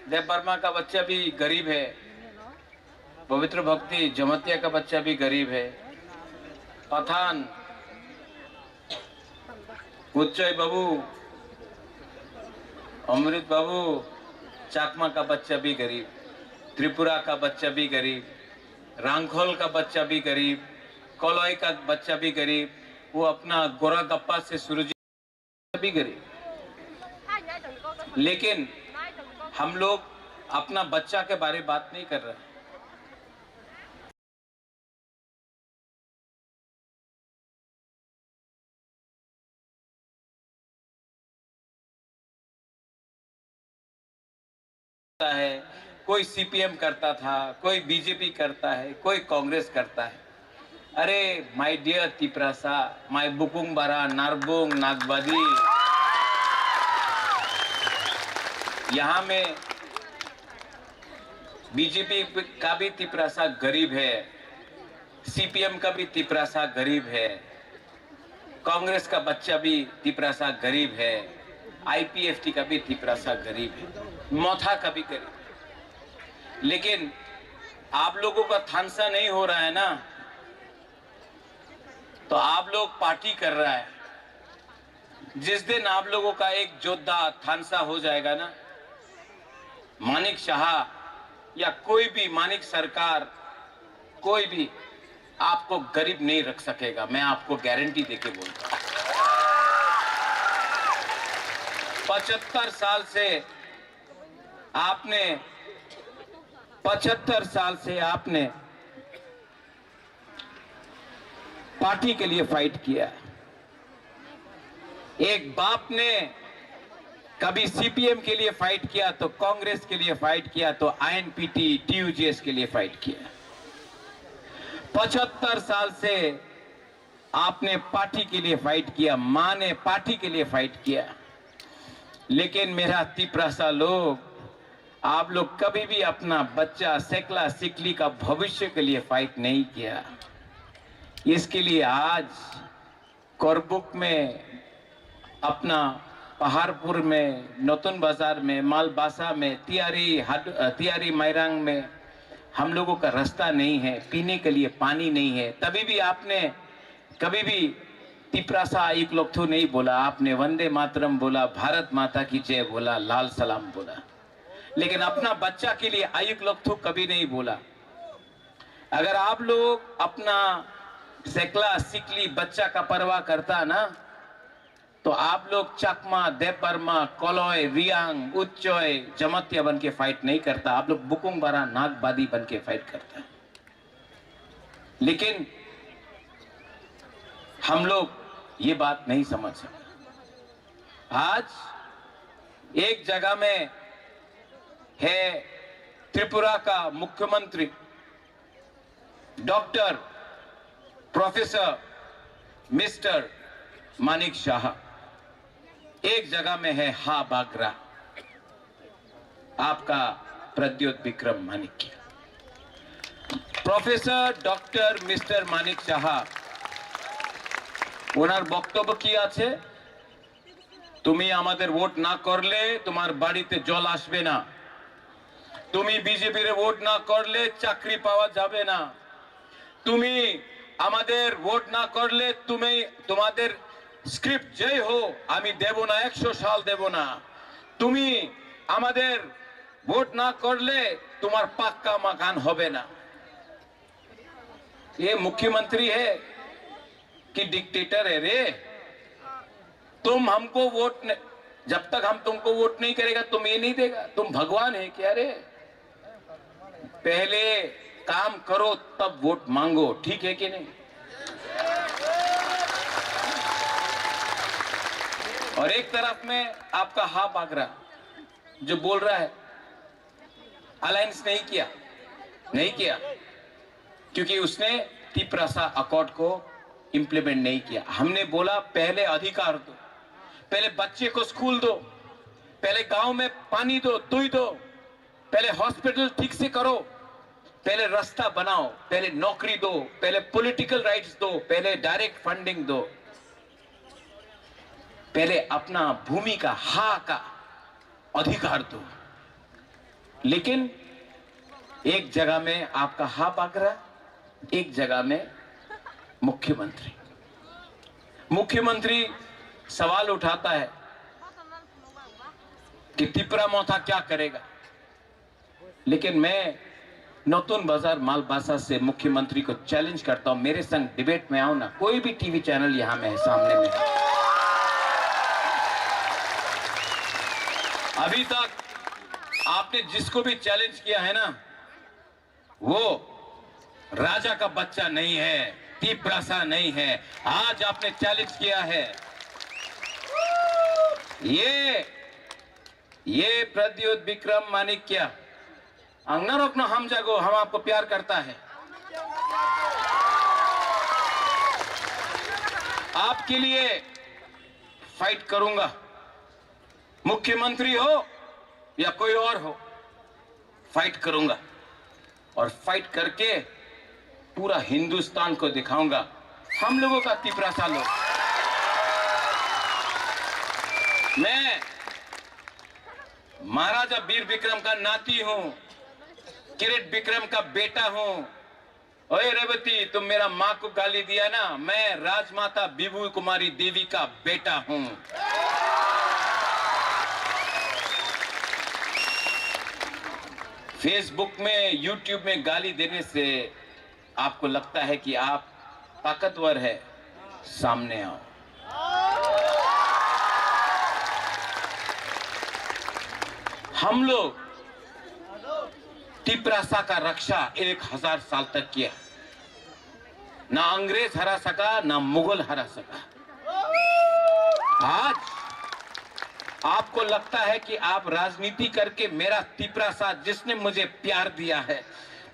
देव वर्मा का बच्चा भी गरीब है। पवित्र भक्ति, जमतिया का बच्चा भी गरीब है। पठान, उच्चय बाबू, अमृत बाबू, चाकमा का बच्चा भी गरीब, त्रिपुरा का बच्चा भी गरीब, रांखोल का बच्चा भी गरीब, कलई का बच्चा भी गरीब। वो अपना गोरा गप्पा से सूरज भी गरीब। लेकिन हम लोग अपना बच्चा के बारे बात नहीं कर रहे। है, कोई सीपीएम करता था, कोई बीजेपी करता है, कोई कांग्रेस करता है। अरे, my dear तिपरासा, my बुकुंग बारा, नारबुंग, नागबादी, यहाँ में बीजेपी का भी तिपरासा गरीब है, सीपीएम का भी तिपरासा गरीब है, कांग्रेस का बच्चा भी तिपरासा गरीब है, आईपीएफटी का भी तिपरासा गरीब है, मोथा का भी गरीब है। लेकिन आप लोगों का थानसा नहीं हो रहा है ना, तो आप लोग पार्टी कर रहा है। जिस दिन आप लोगों का एक जोद्धा थानसा हो जाएगा ना, मानिक शाह या कोई भी मानिक सरकार, कोई भी आपको गरीब नहीं रख सकेगा, मैं आपको गारंटी देके बोलता हूं। पचहत्तर साल से आपने, पचहत्तर साल से आपने पार्टी के लिए फाइट किया। एक बाप ने कभी सीपीएम के लिए फाइट किया, तो कांग्रेस के लिए फाइट किया, तो आईएनपीटी, टीयूजीएस के लिए फाइट किया। पचहत्तर साल से आपने पार्टी के लिए फाइट किया, मां ने पार्टी के लिए फाइट किया। लेकिन मेरा तिपरासा लोग, आप लोग कभी भी अपना बच्चा, सेकला सिकली का भविष्य के लिए फाइट नहीं किया। इसके लिए आज करबुक में, अपना पहाड़पुर में, नतुन बाजार में, मालबासा में, तियारी हड-, अ, तियारी मायरांग में हम लोगों का रास्ता नहीं है, पीने के लिए पानी नहीं है। तभी भी आपने कभी भी तिपरासा आयुक लोकथु नहीं बोला, आपने वंदे मातरम बोला, भारत माता की जय बोला, लाल सलाम बोला, लेकिन अपना बच्चा के लिए आयुक लोकथु कभी नहीं बोला। अगर आप लोग अपना सेकला सिकली बच्चा का परवाह करता ना, तो आप लोग चकमा, देबबर्मा, कलय, रियांग, उच्चय, जमातिया बन के फाइट नहीं करता, आप लोग बुकुंग बारा नागबादी बन के फाइट करता है। लेकिन हम लोग ये बात नहीं समझ सकते। आज एक जगह में है त्रिपुरा का मुख्यमंत्री डॉक्टर प्रोफेसर मिस्टर मानिक शाह, एक जगह में है हा बागरा, आपका प्रद्योत विक्रम Manikya. Professor doctor mister Manik সাহা, ওনার বক্তব্য কি আছে? তুমি আমাদের ভোট না করলে তোমার বাড়িতে জল আসবে না, তুমি বিজেপির ভোট না করলে চাকরি পাওয়া যাবে না, তুমি আমাদের ভোট না করলে তুমি, তোমাদের স্ক্রিপ্ট যেই হো, আমি দেব না, একশো সাল দেব না। তুমি আমাদের ভোট না করলে তোমার পাক্কা মাকান হবে না। ये मुख्यमंत्री है कि डिक्टेटर है रे? तुम हमको वोट न, जब तक हम तुमको वोट नहीं करेगा, तुम ये नहीं देगा। तुम भगवान है क्या रे? पहले काम करो, तब वोट मांगो, ठीक है कि नहीं? और एक तरफ में आपका हा बागरा जो बोल रहा है, अलायंस नहीं किया, नहीं किया। क्योंकि उसने तिपरासा अकॉर्ड को इम्प्लीमेंट नहीं किया। हमने बोला, पहले अधिकार दो, पहले बच्चे को स्कूल दो, पहले गांव में पानी दो, तुई दो, पहले हॉस्पिटल ठीक से करो, पहले रास्ता बनाओ, पहले नौकरी दो, पहले पॉलिटिकल राइट्स दो, पहले डायरेक्ट फंडिंग दो, पहले अपना भूमि का हा का अधिकार दो। लेकिन एक जगह में आपका हा बागरा, एक जगह में मुख्यमंत्री। मुख्यमंत्री सवाल उठाता है कि तिपरा मोथा क्या करेगा, लेकिन मैं नतुन बाजार मालबासा से मुख्यमंत्री को चैलेंज करता हूं, मेरे संग डिबेट में आओ ना, कोई भी टीवी चैनल यहां में है, सामने में है। अभी तक आपने जिसको भी चैलेंज किया है ना, वो राजा का बच्चा नहीं है, तिपरासा नहीं है। आज आपने चैलेंज किया है। ये, ये प्रद्युत विक्रम मानिक क्या? Ang norokno hamjago, हम आपको प्यार करता है। आपके लिए फाइट करूंगा, मुख्यमंत्री हो या कोई और हो, फाइट करूंगा और फाइट करके पूरा हिंदुस्तान को दिखाऊंगा हम लोगों का तिपरासा लोग। मैं महाराजा वीर विक्रम का नाती हूं, किरीट विक्रम का बेटा हूं। ओए रेवती, तुम मेरा माँ को गाली दिया ना, मैं राजमाता विभू कुमारी देवी का बेटा हूँ। फेसबुक में, यूट्यूब में गाली देने से आपको लगता है कि आप ताकतवर है, सामने आओ। हम लोग तिपरासा का रक्षा एक हजार साल तक किया, ना अंग्रेज हरा सका, ना मुगल हरा सका। आज आपको लगता है कि आप राजनीति करके मेरा तिपरासा, जिसने मुझे प्यार दिया है,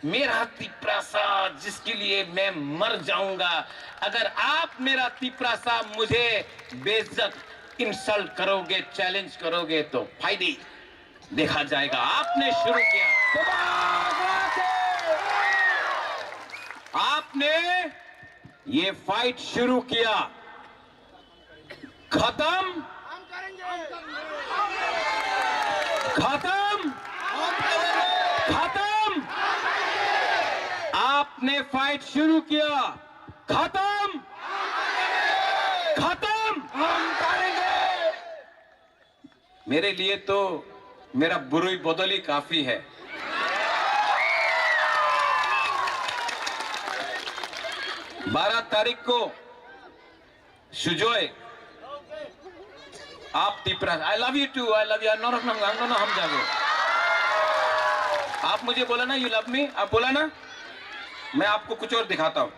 मेरा तिपरासा, जिसके लिए मैं मर जाऊंगा, अगर आप मेरा तिपरासा मुझे बेइज्जत, इंसल्ट करोगे, चैलेंज करोगे, तो फायदे देखा जाएगा। आपने शुरू किया, आपने ये फाइट शुरू किया, खत्म, खत्म, खत्म। आपने फाइट शुरू किया, खत्म, खत्म। मेरे लिए तो मेरा बुरुई बदल ही काफी है। बारह तारीख को सुजय, आप Tipra, I love you too, I love you, norok nang ang no ham jago. आप मुझे बोला ना, you love me, आप बोला ना, मैं आपको कुछ और दिखाता हूँ।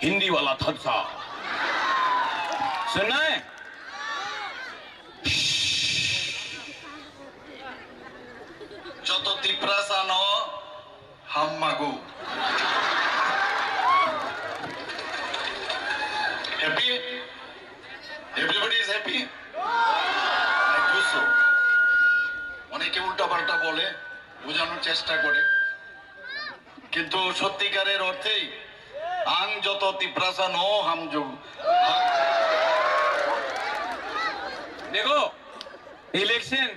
Hindi wala thansa. Sunna hai? Joto Tiprasa no hammago. Happy? Everybody is happy? I do so. অনেকে উল্টাপাল্টা বলে, বোঝানোর চেষ্টা করে। কিন্তু সত্যিকারের অর্থেই আং যত তিপ্রাসা ন হামজু। দেখো, ইলেকশন,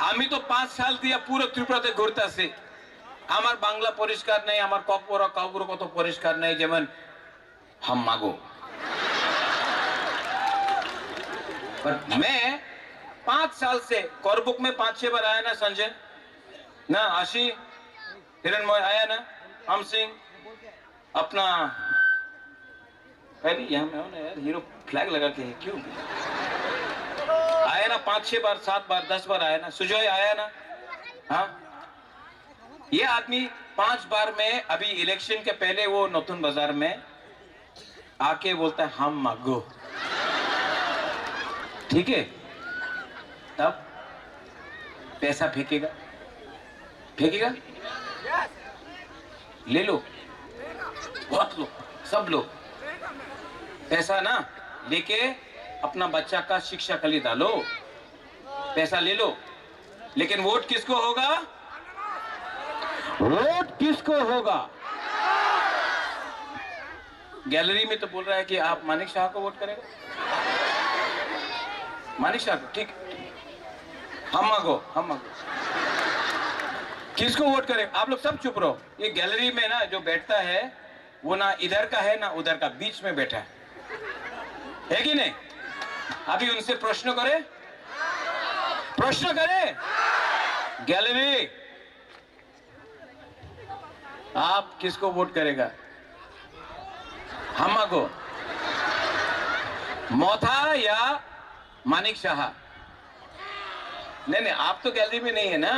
আমি তো পাঁচ সাল দিয়া পুরো ত্রিপুরাতে ঘুরতেছি। আমার বাংলা পরিষ্কার নেই, আমার ককবরক কাউবরক কত পরিষ্কার নেই, যেমন হাম্মাগো। But मैं पाँच साल से, करबुक में पाँच छह बार आया ना संजय, ना आशी, हिरणमय आया ना, हम सिंह, अपना, अरे यहाँ में हो ना यार, हीरो फ्लैग लगा के है क्यों? आया ना पाँच छह बार, सात बार, दस बार आया ना, सुजय आया ना, हाँ। ये आदमी पांच बार में, अभी इलेक्शन के पहले वो नतुन बाजार में आके बोलता है, "हम मांगो।" ठीक है, तब पैसा फेंकेगा, फेंकेगा। ले लो, बहुत लो, सब लो। पैसा ना लेके अपना बच्चा का शिक्षा के लिए डालो, पैसा ले लो, लेकिन वोट किसको होगा? वोट किसको होगा? गैलरी में तो बोल रहा है कि आप मानिक शाह को वोट करेगा। मानिक शाह को, ठीक। हम मांगो, हम मांगो। किसको वोट करें? आप लोग सब चुप रहो। ये गैलरी में ना जो बैठता है, वो ना इधर का है ना उधर का, बीच में बैठा है, है कि नहीं? अभी उनसे प्रश्न करें, प्रश्न करें। गैलरी, आप किसको वोट करेगा? हमाको, मोथा या मानिक शाह? नहीं, नहीं, आप तो गैलरी में नहीं है ना।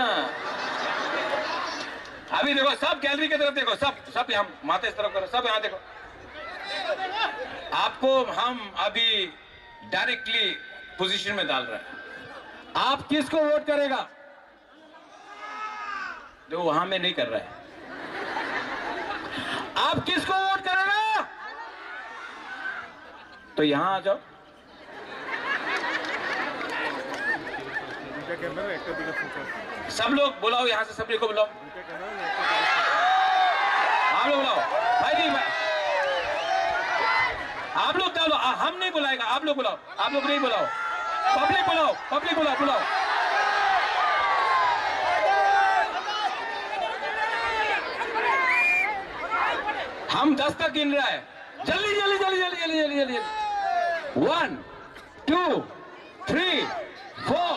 अभी देखो, सब गैलरी की तरफ देखो, सब, सब यहाँ माथा इस तरफ करो, सब यहाँ देखो। आपको हम अभी डायरेक्टली पोजीशन में डाल रहे हैं। आप किसको वोट करेगा? देखो, वहां में नहीं कर रहा है। आप किसको वोट करेगा? तो यहाँ आ जाओ। দুইটা ক্যামেরা একটা দিকে ফোকাস। सब लोग बुलाओ, यहाँ से सभी को बुलाओ। দুইটা ক্যামেরা একটা দিকে ফোকাস। आप लोग बुलाओ। भाई नहीं, भाई। आप लोग डालो, आ, हम नहीं बुलाएगा, आप लोग बुलाओ। आप लोग नहीं बुलाओ, पब्लिक बुलाओ, पब्लिक बुलाओ, बुलाओ। हम दस तक गिन रहा है। जल्दी, जल्दी, जल्दी। One, two, three, four,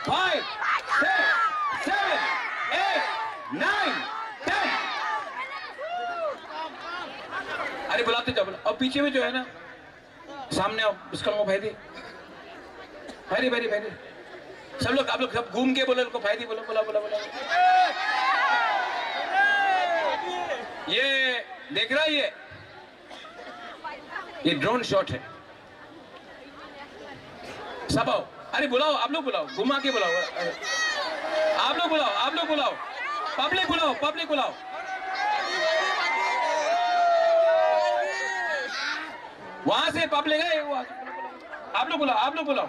five, six, seven, eight, nine, ten। अरे बुलाते जाओ, बुलाओ। और पीछे में जो है ना, सामने आओ, उसका मुंह भाई दी। भाई दी, भाई दी, भाई दी। सब लोग, आप लोग सब घूम के बोलो, उनको भाई दी बोलो, बोला, बोला, बोला। ये देख रहा है ये? ये ड्रोन शॉट है। सब आओ। अरे बुलाओ, आप लोग बुलाओ, घुमा के बुलाओ। आप लोग बुलाओ, आप लोग बुलाओ। पब्लिक बुलाओ, पब्लिक बुलाओ। वहां से पब्लिक है, वहां से। आप लोग बुलाओ, आप लोग बुलाओ।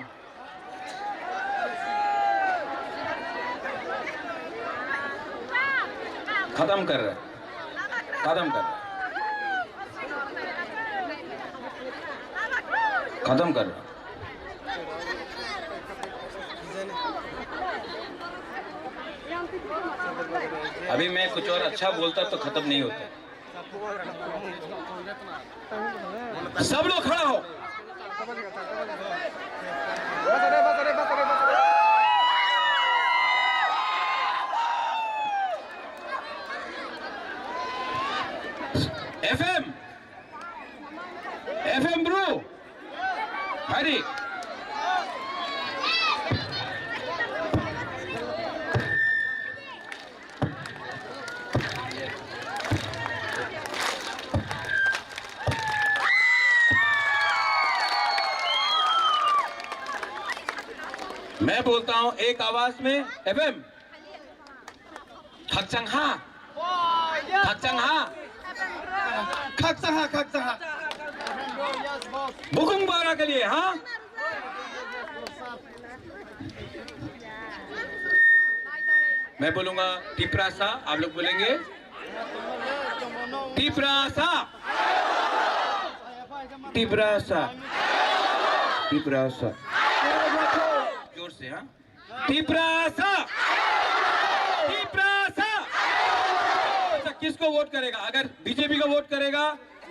खत्म कर रहे, खत्म कर रहे, खत्म कर रहे। अभी मैं कुछ और अच्छा बोलता तो खत्म नहीं होता। सब लोग खड़ा हो। एफएम, एफएम ब्रो, हरी। मैं बोलता हूं एक आवाज में, एफएम। खकचंग हा। खकचंग हा। खकचंग हा, खकचंग हा। बुकुंग बारा के लिए, हाँ? मैं बोलूंगा टिप्रासा, आप लोग बोलेंगे टिप्रासा, टिप्रासा, टिप्रासा। जोर से, हाँ। टिप्रासा, टिप्रासा। अच्छा, किसको वोट करेगा? अगर बीजेपी को वोट करेगा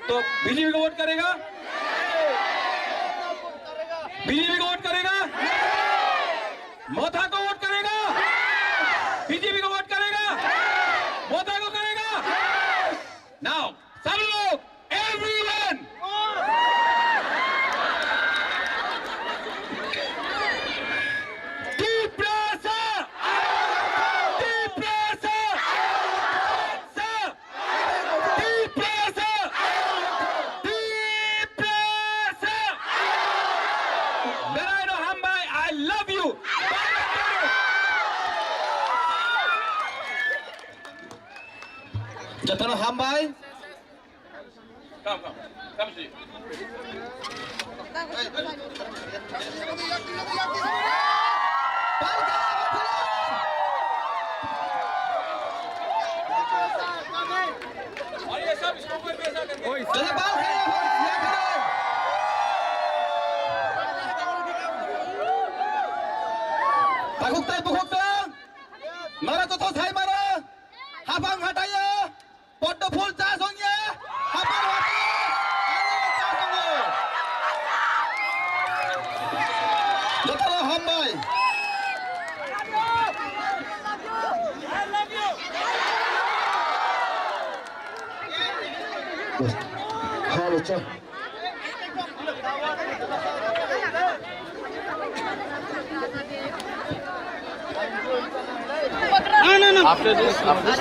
तो बीजेपी को वोट करेगा, बीजेपी को वोट करेगा, मोथा को वोट करेगा, बीजेपी को वोट करेगा, मोथा को करेगा। नाउ सब लोग, एवरीवन। टिप्रासा, टिप्रासा, टिप्रासा, टिप्रासा। बेलायनो हामबाय, I love you। Jotono hambai. Takhuk tei bukhuk tong. Nara joto sai mara. Hapang hataya. Poddo phul cha songya. Hapang hataya. Ano cha songya. Joto hambai. Halo cha. After this, after this,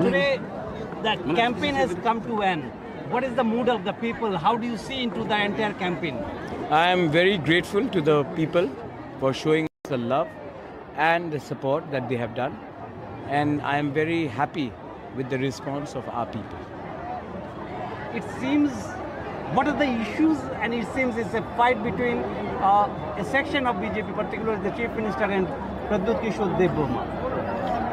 Today, the campaign has come to end. What is the mood of the people? How do you see into the entire campaign? I am very grateful to the people for showing the love and the support that they have done. And I am very happy with the response of our people. It seems, what are the issues? And it seems it's a fight between uh, a section of B J P, particularly the Chief Minister and Pradyut Kishore Debbarma.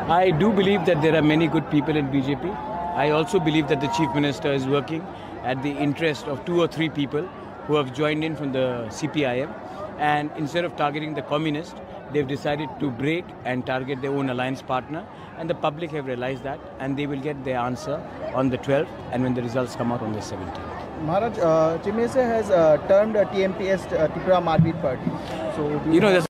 I do believe that there are many good people in B J P. I also believe that the Chief Minister is working at the interest of two or three people who have joined in from the C P I M, and instead of targeting the communist, they've decided to break and target their own alliance partner, and the public have realized that, and they will get their answer on the twelfth, and when the results come out on the seventeenth. Maharaj, uh, Chief Minister has uh, termed uh, T M P as uh, Tipra Marpit Party. So, do You know, there's